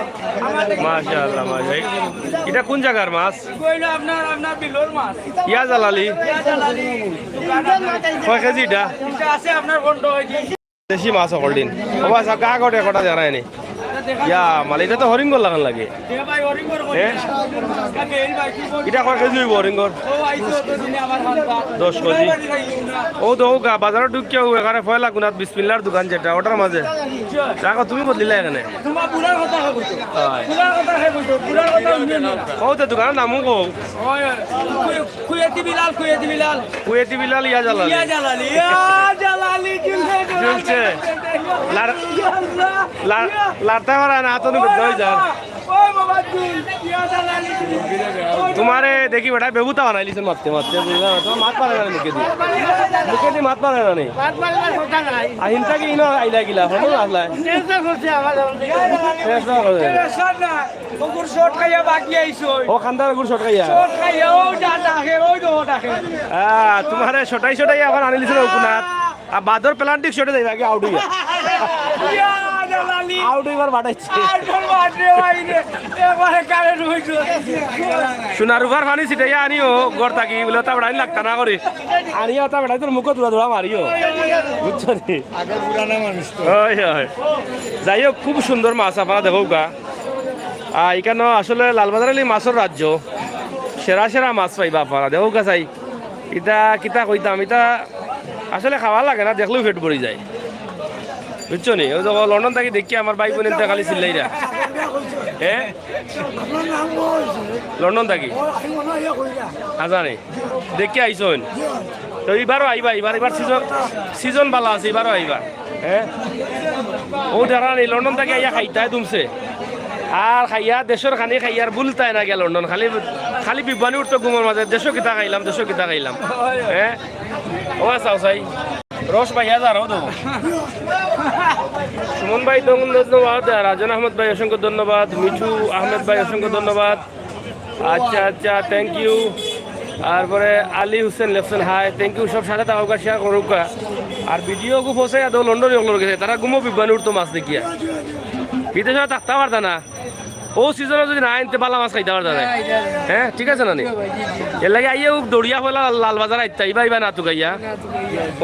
আমাদের মাশাআল্লাহ, মাশাআল্লাহ। এটা কোন জায়গার মাছ? এগুলো আপনার, আপনার বিলর মাছ। ইয়া জালালি? ইয়া জালালি। দোকান আপনার। কয় কেজি এটা? এটা আছে আপনার পনেরো কেজি। দেশি মাছ অকল দিন। ও বা, আচ্ছা, গা গটে কটা জানায়নি। ইয়া মালে, ইটা তো হরিঙ্গর লাখান লাগে। হ্যাঁ? ইটা কয় কেজি অইবো হরিঙ্গর? দশ কেজি। ও তো ও গা, বাজারো ঢুকিয়া ও এখানে পয়লা গুনাত বিসমিল্লার দোকান যেটা, ওটার মাঝে। রাখো, তুমি বদলিলা এখানে। অয়। কও তো দোকানর নামও কও। কুয়েতি বিলাল, কুয়েতি বিলাল। কুয়েতি বিলাল ইয়া জালালি। ইয়া জালালি, ইয়া জালালি, জ্বলছে। জ্বলছে। লার-, ইয়া আল্লাহ, লার-, ইয়া। লারতা পারা না, আতো নি বেদ্দা অই যার। ওই বাবা, তুই, ইয়া জালালি, তুই। তোমারে দেখি বেটা বেবুতা বানাইলিছইন মাততে মাততে, বুঝলা? তোমার মাত পারে না মুখেদি। মুখেদি মাত পারে না নি। মাত পারে না, কথা নাই। আহিন থাকি ইনো আইলা গিলা, হনো আসলাই। টেনশন করছে আমার। টেনশন করছে। টেনশন না। ওগুর শট খাইয়া বাকি আইছো। ও খান্দার ওগুর শট খাইয়া। শট খাইয়া, ও যা ডাকে, ওই তো ডাকে। আহ, তোমারে শটাই শটাই আবার আনিলিছিল ওকুনাত। আর বাদর পেলান্টিক শটে যাইবা আগে আউট অইয়া। ইয়া, জালালি। আউট অইবার বাড়াইছে। আর তোর বাদ রে ভাই রে। একবারে কারেন্ট হইছে। সোনার রূপার পানি ছিটাইয়া আনিও, ঘর থাকি, বলে, "তা বেড়াই লাগতা না করি।" আনিয়া তা বেড়াই তোর মুখো দৌড়া দৌড়া মারিও। বুঝছো নি? আগে পুরানা মানুষ তো। হয়, হয়। যাই হোক, খুব সুন্দর মাছ আপনারা দেখউক্কা। আহ, ইখানো আসলে লালবাজার অইলে মাছর রাজ্য, সেরা সেরা মাছ পাইবা আপনারা। দেখউক্কা চাই, ইটা কিতা কইতাম, ইটা আসলে খাওয়া লাগে না, দেখলেউ পেট ভরি যায়, বুঝছো নি? ওই দেখো, লন্ডন থাকি দেখি আমার ভাই বোনে খালি চিল্লাইরা। হ্যাঁ, লন্ডন থাকি। আজানি দেখি আইছইন। তো ইবারও আইবা, ইবার, ইবার সিজন, সিজন ভালা আছে, ইবারও আইবা। হ্যাঁ, ও যারা নি লন্ডন থাকি আইয়া খাইতায় তুমছে, আর খাইয়া দেশর খানি খাইয়া আর ভুলতায় না গিয়া লন্ডন, খালি, খালি বিবানি উঠতো ঘুমর মাঝে, "দেশো কিতা খাইলাম, দেশো কিতা খাইলাম।" হ্যাঁ, ও আচ্ছা, চাই রস ভাইয়া যার, ও তো। সুমন ভাই, ধন্যবাদ। রাজন আহমদ ভাই, অসংখ্য ধন্যবাদ। মিঠু আহমেদ ভাই, অসংখ্য ধন্যবাদ। আচ্ছা, আচ্ছা, thank you। তারপরে আলী হোসেন লেখছইন, "হাই, thank you।" সব সাথে থাকউক্কা, শেয়ার করউক্কা। আর ভিডিও গু পৌঁছাইয়া দেও লন্ডনি অকলর গেছে, তারা ঘুমো বিবানি উঠতো মাছ দেখিয়া। বিদেশে থাকতা পারতা না। ও সিজনো যদি না আইন তে ভালা মাছ খাইতা পারতা না। হ্যাঁ, ঠিক আছে না নি? এর লাগি আইয়া ও দৌড়িয়া পয়লা লাল-, লালবাজার আইতা, ইবা ইবা না তুকাইয়া।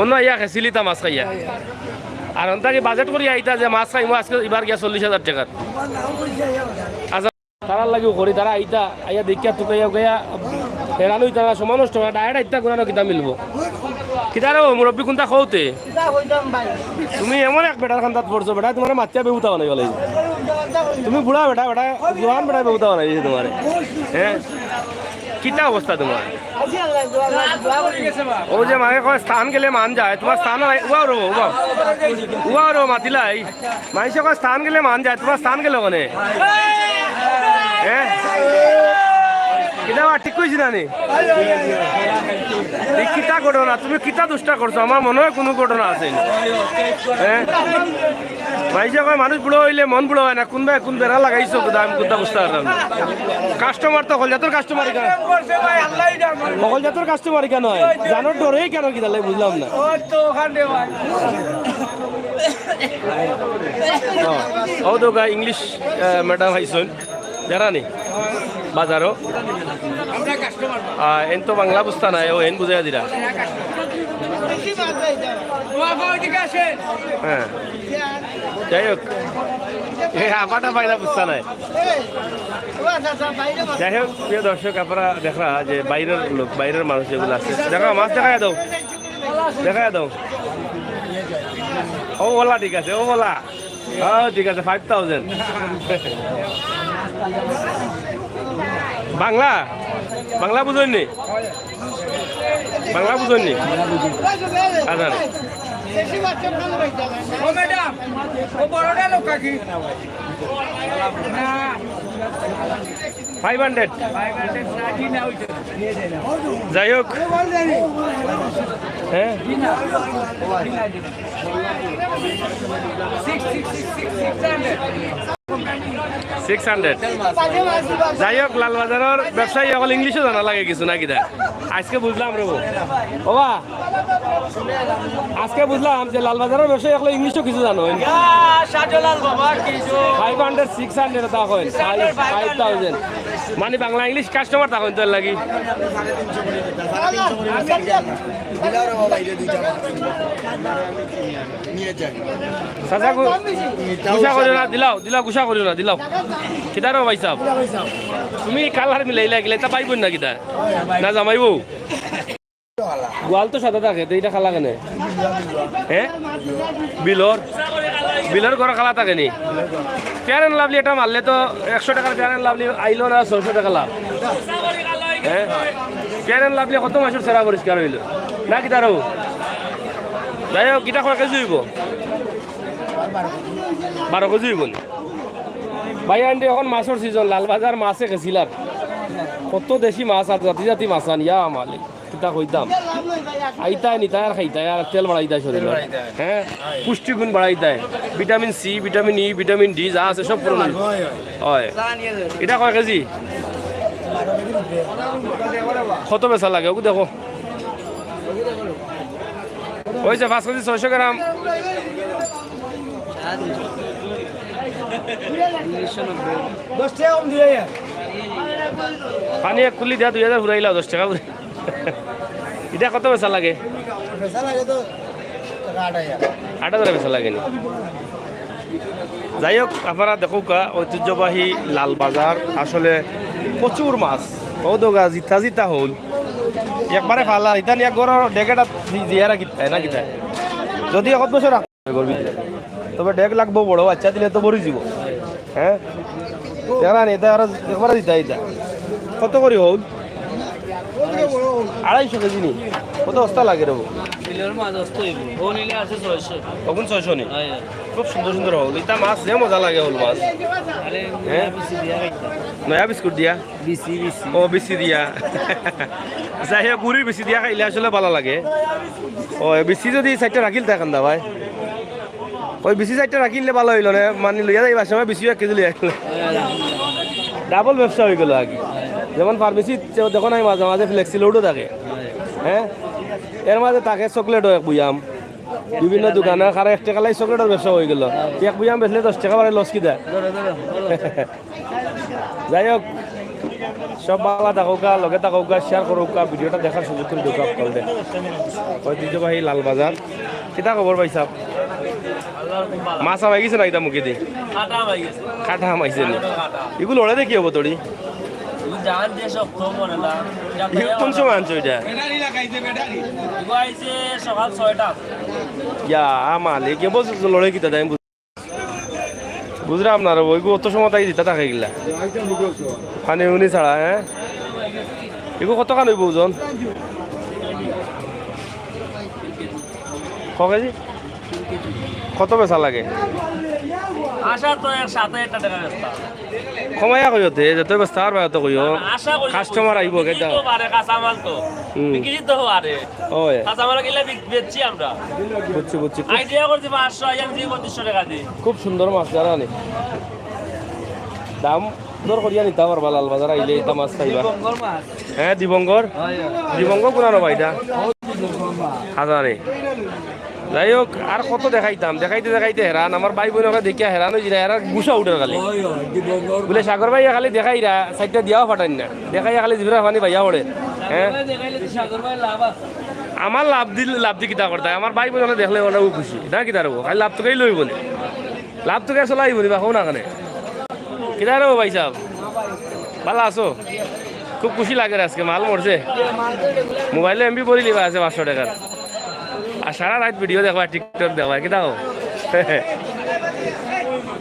অনো আইয়া খেছিলিতা মাছ খাইয়া। আর অন থাকি বাজেট করি আইতা যে মাছ খাইমু আজকে ইবার গিয়া চল্লিশ হাজার টেকার। আচ্ছা, তারার লাগিও করি, তারা আইতা, আইয়া দেখিয়া তুকাইয়া উকাইয়া হেরান অইতা না, সময় নষ্ট অয় না, direct আইতা, কুনানো কিতা মিলবো। কিতা রে ও মুরব্বি, কুনটা কওতে? কিতা কইতাম ভাই? তুমি এমন এক বেটার কান্দাত পড়ছো, বেটা তোমারে মাতিয়া বেহুতা বানাই ফালাইছে। তুমি বুড়া বেটা, বেটা, জোয়ান বেটা বেহুতা বানাই দিছে তোমারে। হ্যাঁ? কিতা অবস্থা তোমার? আছি আল্লাহ, দোয়া, দোয়া করি। ও যে মাঝে কয় স্থান গেলে মান যায়, তোমার স্থান নাই, উবাও রো, উবাও। উবাও রো, মাতিলাই। মাইনষে কয় স্থান গেলে মান যায়, তোমার স্থান গেল কেনে? হ্যাঁ? কিতা বা ঠিক কইছি না নি? এই কিতা ঘটনা? তুমি কিতা দুষ্টা করছো? আমার মনো অয় কুনু ঘটনা আছে নি। হ্যাঁ? মাইনষে কয় মানুষ বুড়া অইলে মন বুড়া অয় না। কুনবায় কুন বেড়া লাগাইছো, কুনটা আমি কুনটা বুঝতাম পারলাম না। কাস্টমার তো হকল জাতর কাস্টমার ইখান। হকল জাতর কাস্টমার ইখান অয়। জানোর ডরেই কেন কিতা লাগে বুঝলাম না। ও, ও তো গা ইংলিশ, আহ, ম্যাডাম আইছইন। যারা নি বাজারো। আহ, এন তো বাংলা বুঝতা নায়, ও এন বুঝাইয়া দিরা। হ্যাঁ। যাই হোক, এ আপাটা পাইলা বুঝতা নায়। যাই হোক, প্রিয় দর্শক, আপনারা দেখরা যে বাইরের লোক, বাইরের মানুষ যেগুলো আছে, দেখা মাছ দেখাই দাও, দেখাই দাও। ও ওলা ঠিক আছে, ও ওলা। হ্যাঁ, ঠিক আছে, five thousand। বাংলা? বাংলা বুঝইন নি? বাংলা বুঝইন নি? আচ্ছা। ও ম্যাডাম, ও বড়টা লোক কাকি? না। Five hundred। যাই হোক, হ্যাঁ, six hundred। যাই হোক, লালবাজারর ব্যবসায়ী অকল ইংলিশও জানা লাগে কিছু না কিতা। আজকে বুঝলাম রে বাবা। আজকে বুঝলাম যে লালবাজারর ব্যবসায়ী অকল ইংলিশও কিছু জানো। ইয়া, শাহজালাল বাবা, কিছু। Five hundred, six hundred তা কইন। Five, five thousand। মানে বাংলা ইংলিশ কাস্টমার থাকইন তো এর লাগি। চাচা গু-, গুসা করিও না, দিলাও, দিলাও, গুসা করিও না, দিলাও। কিতা রে ভাই সাহেব? তুমি কালার মিলাইলা কিলা, ইতা ভাই বইন না কিতা? না জামাই বউ? গোয়াল তো সাদা থাকে, তো ইটা কালা কেনে? হ্যাঁ? বিলর? বিলর ঘর কালা থাকে নি? Fair and Lovely এটা মারলে তো একশো টাকার Fair and Lovely আইলো না, ছয়শো টাকা লাভ। হ্যাঁ? Fair and Lovely কত মাসর ছেড়া পরিষ্কার অইলো? না কিতা রে? যাই হোক, ইটা কয় কেজি অইবো? বারো কেজি অইবো নি? ভাই আন্টি, এখন মাছর সিজন, লালবাজার মাছে গেছিলাম। কত দেশি মাছ আর জাতি জাতি মাছ আন, ইয়া মালিক। কিতা কইতাম? আইতায় নিতায় আর খাইতায় আর তেল বাড়াইতায় শরীরর। তেল বাড়াইতায়। হ্যাঁ? পুষ্টিগুণ বাড়াইতায়। Vitamin C, vitamin E, vitamin D যা আছে সব পূরণ অইবো। অয়, অয়। অয়। ইটা কয় কেজি? কত বেচা লাগে? ওগু দেখো। অইছে পাঁচ কেজি ছয়শো গ্রাম। পানি এক কুলি দিয়া দুই হাজার ফুরাইলাও, দশ টাকা করে। ইটা কত বেচা লাগে? বেচা লাগে তো আট হাজার। আট হাজার বেচা লাগে নি? যাই হোক, আপনারা দেখউক্কা, ঐতিহ্যবাহী লালবাজার, আসলে প্রচুর মাছ। ও দোগা, জিতা জিতা হল। একবারে ফালা, ইতা নিয়া গরো ডেকেটা দিয়া রাখিতায় না কিতা? যদি এক বছর রাখ-, তবে ডেক লাগবো বড়, বাচ্চা দিলে তো ভরি দিব। হ্যাঁ? দেখরা নি, ইতা আর একবারে দিতা ইতা। কত করি হল? আড়াইশো কেজি নি? কত বস্তা লাগে রে? বিলর মাছ বস্তা অইবো। ও নিলে আছে ছয়শো। অখন ছয়শো নি? হ্যাঁ, হ্যাঁ। খুব সুন্দর সুন্দর হল। ইতা মাছ যে মজা লাগে হল মাছ। আরে, হ্যাঁ? নয়া বিচি দিয়া খাইতাম। নয়া বিস্কুট দিয়া? বিচি, বিচি। ও, বিচি দিয়া। যাই হোক, গুড়ির বিচি দিয়া খাইলে আসলে ভালা লাগে। ও, বিচি যদি চাইরটা রাখিল তা কান্দা ভাই। ওই বিচি চাইরটা রাখিলে ভালা অইলো নে, মানে লইয়া যাইবার সময় বিচিও এক কেজি লইয়া আইলে। ডাবল ব্যবসা অই গেল আগে। যেমন ফার্মেসি দেখো নাই মাঝে মাঝে ফ্লেক্সি লোডও থাকে। হ্যাঁ? এর মাঝে থাকে চকলেটও এক বুয়াম। বিভিন্ন দোকানে কারো এক টাকা লাই চকলেটর ব্যবসা অই গেল। এক বুয়াম বেচলে দশ টাকা বাড়ে লস কিতা? যাই হোক, সব ভালা থাকউক্কা, লগে থাকউক্কা, শেয়ার করউক্কা, ভিডিওটা দেখার সুযোগ করি দেউক্কা সকলরে। ঐতিহ্যবাহী লালবাজার। কিতা খবর ভাই সাহেব? মাছ হামাই গেছে না ইতা মুখেদি? কাটা হামাই গেছে। কাটা হামাইছে নি? কাটা। ইগু লড়ে দেখি হবো তোরি? ইগু জান যে শক্ত মনে না। ইগু কোন সময় আনছো ইটা? ইগু আইছে সকাল ছয়টা। ইয়া, মালিক, এ বছর তো লড়ে কিতা দেয়? বুঝলাম না রে, ওইগু অত সময় তাই দিতা থাকে গিলা। পানি উনি ছাড়া, হ্যাঁ? এগু কত খান অইবো ওজন? ক কেজি? কত বেচা লাগে? আশা তো এক সাত হাজার টাকা বেচতা। কমাইয়া কইও তে, যত বেচতা আর বাড়াতে কইও। আশা করি কাস্টমার আইবো, বিক্রি কেটা? তো বাড়ে, কাঁচা মাল তো। হুম। বিক্রি তো বাড়ে। ওই। কাঁচা মাল কিলা বিক-, বেচছি আমরা। বুঝছি, বুঝছি। খুব আইডিয়া করছি পাঁচশো, আইয়া দিছি পঁচিশশো টাকা দি। খুব সুন্দর মাছ, জানা নি? দাম দর করিয়া নিতা পারবা, লালবাজার আইলে ইতা মাছ পাইবা। দিবঙ্গর মাছ। হ্যাঁ, দিবঙ্গর। হয়, হয়। দিবঙ্গ কোনানো ভাই ইটা? দিবঙ্গর মাছ। হাজারে। যাই হোক, আর কত দেখাইতাম, দেখাইতে দেখাইতে হেরান। আমার ভাই বইন ওরা দেখিয়া হেরান অইযিরা, এরা গুসা উঠের খালি। হয়, হয়, দিবঙ্গর বুলে, মাছ। সাগর ভাই খালি দেখাইরা, সাইডটা দিয়াও ফাটাইন না। দেখাইয়া খালি জিভরা পানি বাইয়া পড়ে। হ্যাঁ? সাগর ভাই দেখাইলে তো সাগর ভাই লাভ আছে। আমার লাভ দিল, লাভ দি কিতা করতায়? আমার ভাই বইন ওরা দেখলে ওরাও খুশি। না কিতা রবো? খালি লাভ তো কেই লইব না। লাভ তো কেই চলাইব না, বা কও না কেনে? কিতা রে ও ভাই সাহেব? ভালা আছো? খুব খুশি লাগের আজকে, মাল মরছে। মোবাইলো এমবি ভরি লিবা আছে পাঁচশো টাকার। আর সারা রাইত ভিডিও দেখবা, TikTok দেখবা, কিতা কও?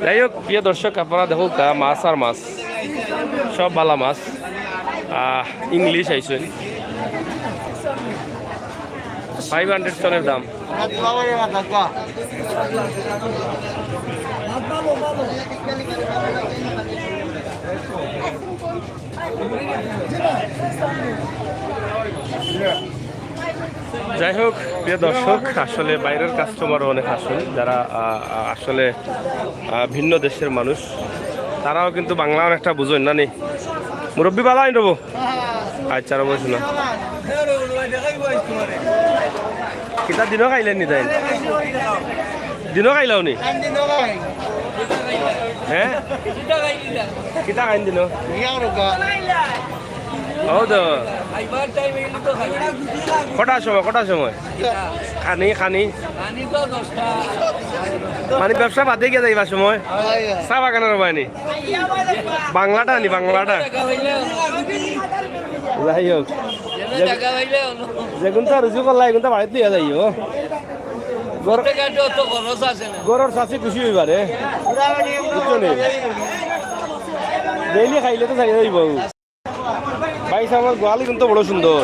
যাই হোক, প্রিয় দর্শক, আপনারা দেখউক্কা, মাছ আর মাছ, সব ভালা মাছ। আহ, ইংলিশ আইছে। ফাইভ হান্ড্রেড চলের দাম। যাই হোক, প্রিয় দর্শক, আসলে বাইরের কাস্টমারও অনেক আসুন, যারা, আহ, আহ, আসলে, আহ, ভিন্ন দেশের মানুষ, তারাও কিন্তু বাংলা অনেকটা বুঝেন না নি। মুরব্বী বালা আইন রবো। আচ্ছা, আর বলছি না। কিতা দিনও খাইলেন নি তাই? দিনও খাইলাও নি? হ্যাঁ? কিতা খাইন দিন? অউ তো। কটার সময়, কটার সময়? খানি, খানি। মানে ব্যবসা বাদে গিয়া যাইবার সময়? চা বাগানর বায়নি? বাংলাটা আনি, বাংলাটা। যাই হোক। যেগুনতা রুজি করলা, এগুনতা বাড়িত লইয়া যাইও। ঘরর চাচি খুশি অইবা রে। বুঝছো নি? ডেইলি খাইলে তো চাইয়া যাইবো। ভাই সাব, আমার গোয়ালি কিন্তু বড় সুন্দর।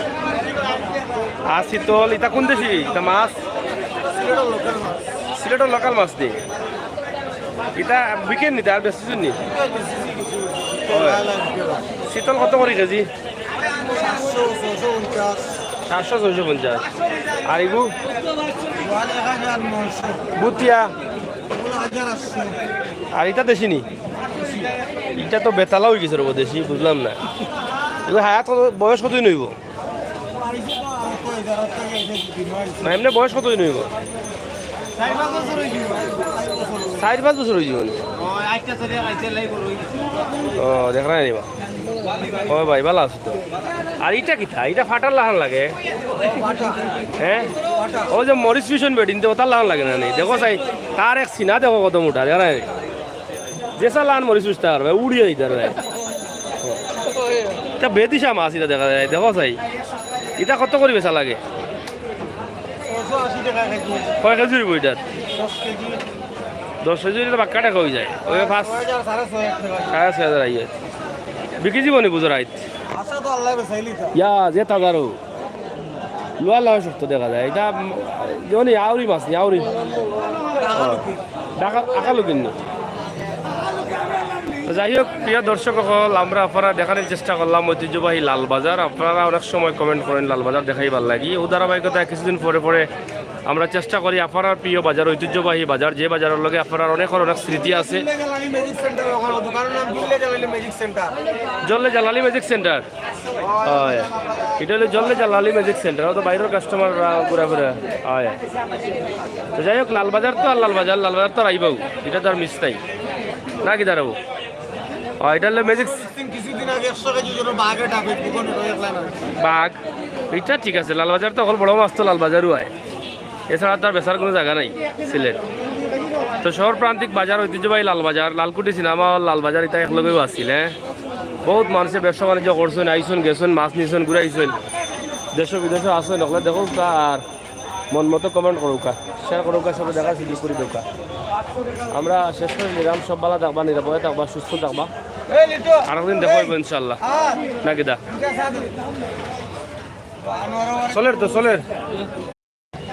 আর শীতল, ইতা কোন দেশি? ইতা মাছ? সিলেটর লোকাল মাছ নি? ইতা বিকেন নি, আর বেশি নি? শীতল কত করি কেজি? সাতশো, ছয়শো পঞ্চাশ। আর ইগু? বুটিয়া। আর ইতা দেশি নি? ইতা তো বেতালা অই গেছে রে, দেশি, বুঝলাম না। ইগু হায়াত কত, বয়স কতদিন অইবো? না, এমনে বয়স কতদিন অইবো? চাইর পাঁচ বছর অই যিবো নি? ও, দেখরা নি বা। ও ভাই, ভালা আছো তো? আর ইটা কিতা? ইটা ফাটার লাখান লাগে। হ্যাঁ? অউ যে মরিচ পিছন বেটিন তো, ওটার লাখান লাগে না নি? দেখো চাই, তার এক সিনা দেখো কত মোটা, দেখো না নি? যেসা লান মরিচ পিছতে পারবে, উড়িয়া দিতে পারবে। ইটা বেদিশা মাছ, ইটা দেখা যায়, দেখো চাই। ইটা কত করি বেচা লাগে? ছয়শো আশি টাকা কেজি। কয় কেজি অইবো ইটা? দশ কেজি। দশ কেজি অইলে তো বাক্কা টেকা অই যায়। ওই পাঁচ, সাড়ে ছয় হাজার টাকা। সাড়ে ছয় হাজার আইয়ে। বিকি যিবো নি বুঝো রাইত? আশা তো আল্লাহ বেচাইলি তো। ইয়া, যে তাজারও। লোয়া লোয়া শক্ত দেখা যায়। ইটা, উম, যেমন এই আউরি মাছ নি, আউরি। ও, ঢাকা, আকালু কিন্নি। তো যাই হোক, প্রিয় দর্শক অকল, আমরা আপনারা দেখানির চেষ্টা করলাম ঐতিহ্যবাহী লালবাজার। আপনারা অনেক সময় comment করেন লালবাজার দেখাইবার লাগি। অউ ধারাবাহিকতা কিছুদিন পরে পরে আমরা চেষ্টা করি আপনারার প্রিয় বাজার, ঐতিহ্যবাহী বাজার, যে বাজারর লগে আপনারার অনেকর অনেক স্মৃতি আছে। জল্লে জালালি ম্যাজিক সেন্টার। অয়। ইটা অইলো জল্লে জালালি ম্যাজিক সেন্টার। অউ তো বাইরর customer ঘুরাফিরা। অয়। তো যাই হোক, লালবাজার তো আর লালবাজার, লালবাজার তো আর আইবাউ। ইটা তো আর miss নাই। না কিতা রে বা? অয়, ইটা অইলো ম্যাজিক। কিছুদিন আগে একশো কেজি ওজন বাঘে ডাকে, দোকানে রয়ে গেল না। বাঘ। ইটা ঠিক আছে, লালবাজার তো অকল বড় মাছ তো লালবাজারউ আয়। এছাড়া তার বেচার কুনু জাগা নাই সিলেট। তো শহর প্রান্তিক বাজার, ঐতিহ্যবাহী লালবাজার, লালকুটি সিনেমা হল, লালবাজার, ইটা একলগেউ আছিল, হ্যাঁ? বউত মানষে ব্যবসা বাণিজ্য করছইন, আইছইন, গেছইন, মাছ নিছইন, ঘুরাইছইন। দেশো বিদেশো আছইন, অকলে দেখউক্কা আর মন মতো comment করউক্কা, share করউক্কা, সবে দেখার সুযোগ করি দেউক্কা। আমরা শেষ করি নিলাম, সব ভালা থাকবা, নিরাপদে থাকবা, সুস্থ থাকবা। আরেকদিন দেখা অইবো ইনশাআল্লাহ। না কিতা? চলের তো, চলের।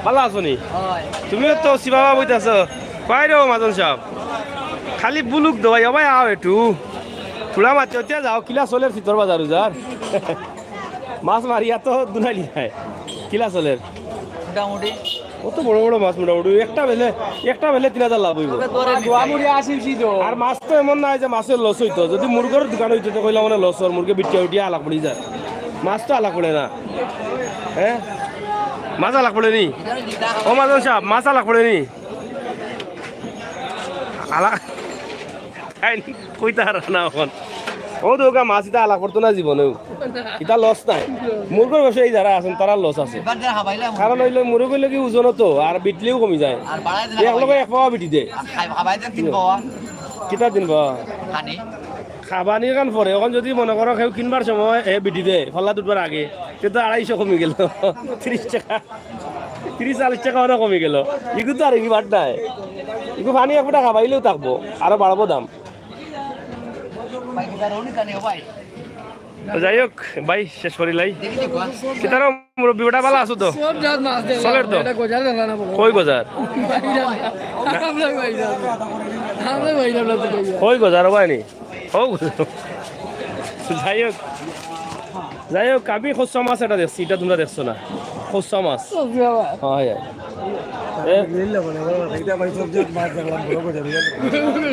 ভালা আছো নি? তুমিও তো শিবা বাবুত আছো। কই রে ও মাজন সাব? খালি বুলুক দো ভাই, ও ভাই আও একটু। থুড়া মাতে অতিয়া যাও, কিলা চলের শীতর বাজার উজার? মাছ মারিয়া তো দুনালি যায়। কিলা চলের? মোটামুটি। অত বড় বড় মাছ মোটামুটি। একটা বেলে, একটা বেলে তিন হাজার লাভ অইবো। আর মাছ তো এমন নায় যে মাছর loss অইতো। যুদি মুরগর দোকান অইতো তে কইলাম মানে loss অর, মুরগে বিটিয়া উটিয়া আলাক পড়ি যায়। মাছ তো আলাক পড়ে না। হ্যাঁ? মাছ আলাক পড়ে নি? ও মাজন সাব, মাছ আলাক পড়ে নি? আলাক, তাই নি? কইতা পাররা না অখন। অউ দেউক্কা মাছ ইতা আলাক পড়তো না জীবনেউ। ইতা loss নাই। মুরগর ব্যবসায়ী যারা আছইন, তারার loss আছে। কারণ অইলো মুরগ অইলো কি ওজন তো, আর বিটলেউ কমি যায়। একলগে এক পাওয়া বিটি দে। কিতা দিন বা? খাবানি কান পরে, অখন যুদি মনো করো কেউ কিনবার সময় এ বিটি দে, ফাল্লাত উঠবার আগে, তে তো আড়াইশো কমি গেলো। তিরিশ টেকা, তিরিশ চাল্লিশ টেকা অনো কমি গেলো। ইগু তো আর ইগু বাদ নাই। ইগু পানি এক ফুটা খাবাইলেউ থাকবো, আরো বাড়বো দাম। তো যাই হোক, ভাই, শেষ করিলাই। কিতা রে মুরব্বি বেটা, ভালা আছো তো? চলের তো? কই গজার? কই গজার, ও ভাই নি? ও গজার। যাই হোক, যাই হোক, আমি খোসা মাছ এটা দেখছি, এটা তুমরা দেখছো না। খোসা মাছ। অয়, অয়। এ?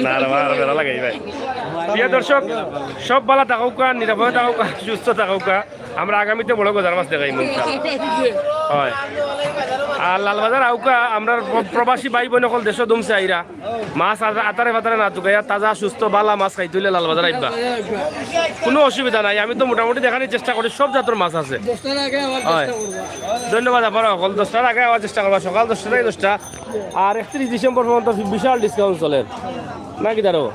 না রে, ভাই, আর বেড়া লাগাই, ভাই। প্রিয় দর্শক, সব ভালা থাকউক্কা, নিরাপদে থাকউক্কা, সুস্থ থাকউক্কা। আমরা আগামীতে বড় গজার মাছ দেখাইমু, ইনশাআল্লাহ। অয়। আর লালবাজার আউক্কা আমরার প্র-, প্রবাসী ভাই বইন অকল দেশো দুমছে আইরা। মাছ আ-, আতারে ফাতারে না তুকাইয়া তাজা সুস্থ বালা মাছ খাইতে অইলে লালবাজার আইবা। কুনু অসুবিধা নাই, আমি তো মোটামুটি দেখানির চেষ্টা করি, সব জাতর মাছ আছে। দশটার আগে আবার অয়। চেষ্টা করবা। ধন্যবাদ আপারা অকল, দশটার আগে আওয়ার চেষ্টা করবা, সকাল দশটা থাকি দশটা। আর একত্রিশ ডিসেম্বর পর্যন্ত বিশাল discount চলের, নাকি দারো?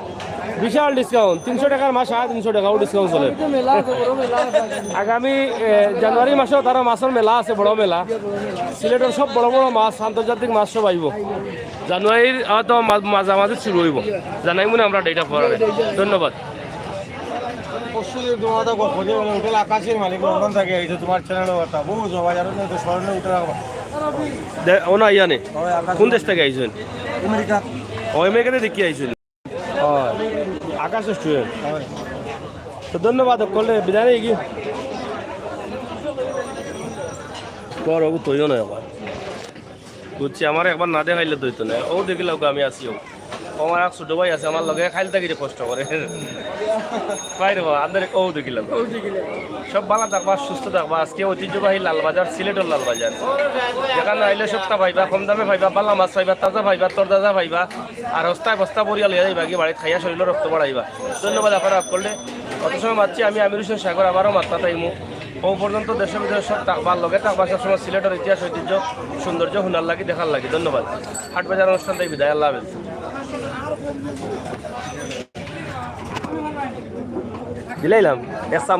বিশাল discount, তিনশো টেকার মাছ সাড়ে তিনশো টেকাও discount চলের। আগামী, এ, জানুয়ারি মাসো তারা মাছর মেলা আছে, বড় মেলা। সিলেটর সব বড় বড় মাছ, আন্তর্জাতিক মাছ সব আইবো। জানুয়ারির হয়তো মা-, মাঝামাঝি শুরু অইবো। জানাইমুনে আমরা date অফারে। ধন্যবাদ। পরশু দিন তোমার তো গল্প যে বলে হোটেল আকাশের মালিক লন্ডন থাকি আইছে, তোমার channel কথা বহু জবাই আর তো স্মরণে উঠে রাখবা। দে-, ও না, ইয়া নে। ওই আকাশ কোন দেশ থাকি আইছইন? আমেরিকা। ও, আমেরিকাতে দেখি আইছইন। ও, আকাশ restaurant। হয়। তো ধন্যবাদ, করলে বিদায় নেই কি? পর ওগু তৈও নয় আবার। বুঝছি, আমার একবার না দেখাইলে তো অইতো না। ও দেখিলাউক্কা, আমি আছি। ও আমার এক ছোট ভাই আছে আমার লগে, খাইল থাকি রে কষ্ট করে। ভাই রে বাবা, আন্দারে ও দেখিলাউক্কা। সব বালা থাকবা, সুস্থ থাকবা। আজকে ঐতিহ্যবাহী লালবাজার, সিলেটর লালবাজার। যেখানো আইলে সবটা পাইবা, কম দামে পাইবা, বালা মাছ পাইবা, তাজা পাইবা, তরতাজা পাইবা। আর হস্তায় বস্তা ভরিয়া লইয়া যাইবা, কি বাড়িত খাইয়া শরীরও রক্ত বাড়াইবা। ধন্যবাদ আপারা অকলরে। অত সময় মাতছি আমি আমির হোসেন সাগর, আবারও মাততাম আইমু। ও পর্যন্ত দেশে বিদেশে সব থাকবা, লগে থাকবা সবসময় সিলেটর ইতিহাস, ঐতিহ্য, সৌন্দর্য হুনার লাগি, দেখার লাগি। ধন্যবাদ। হাট বাজার অনুষ্ঠান থাকি বিদায়, আল্লাহ হাফেজ। দিলাইলাম, এক চামচ।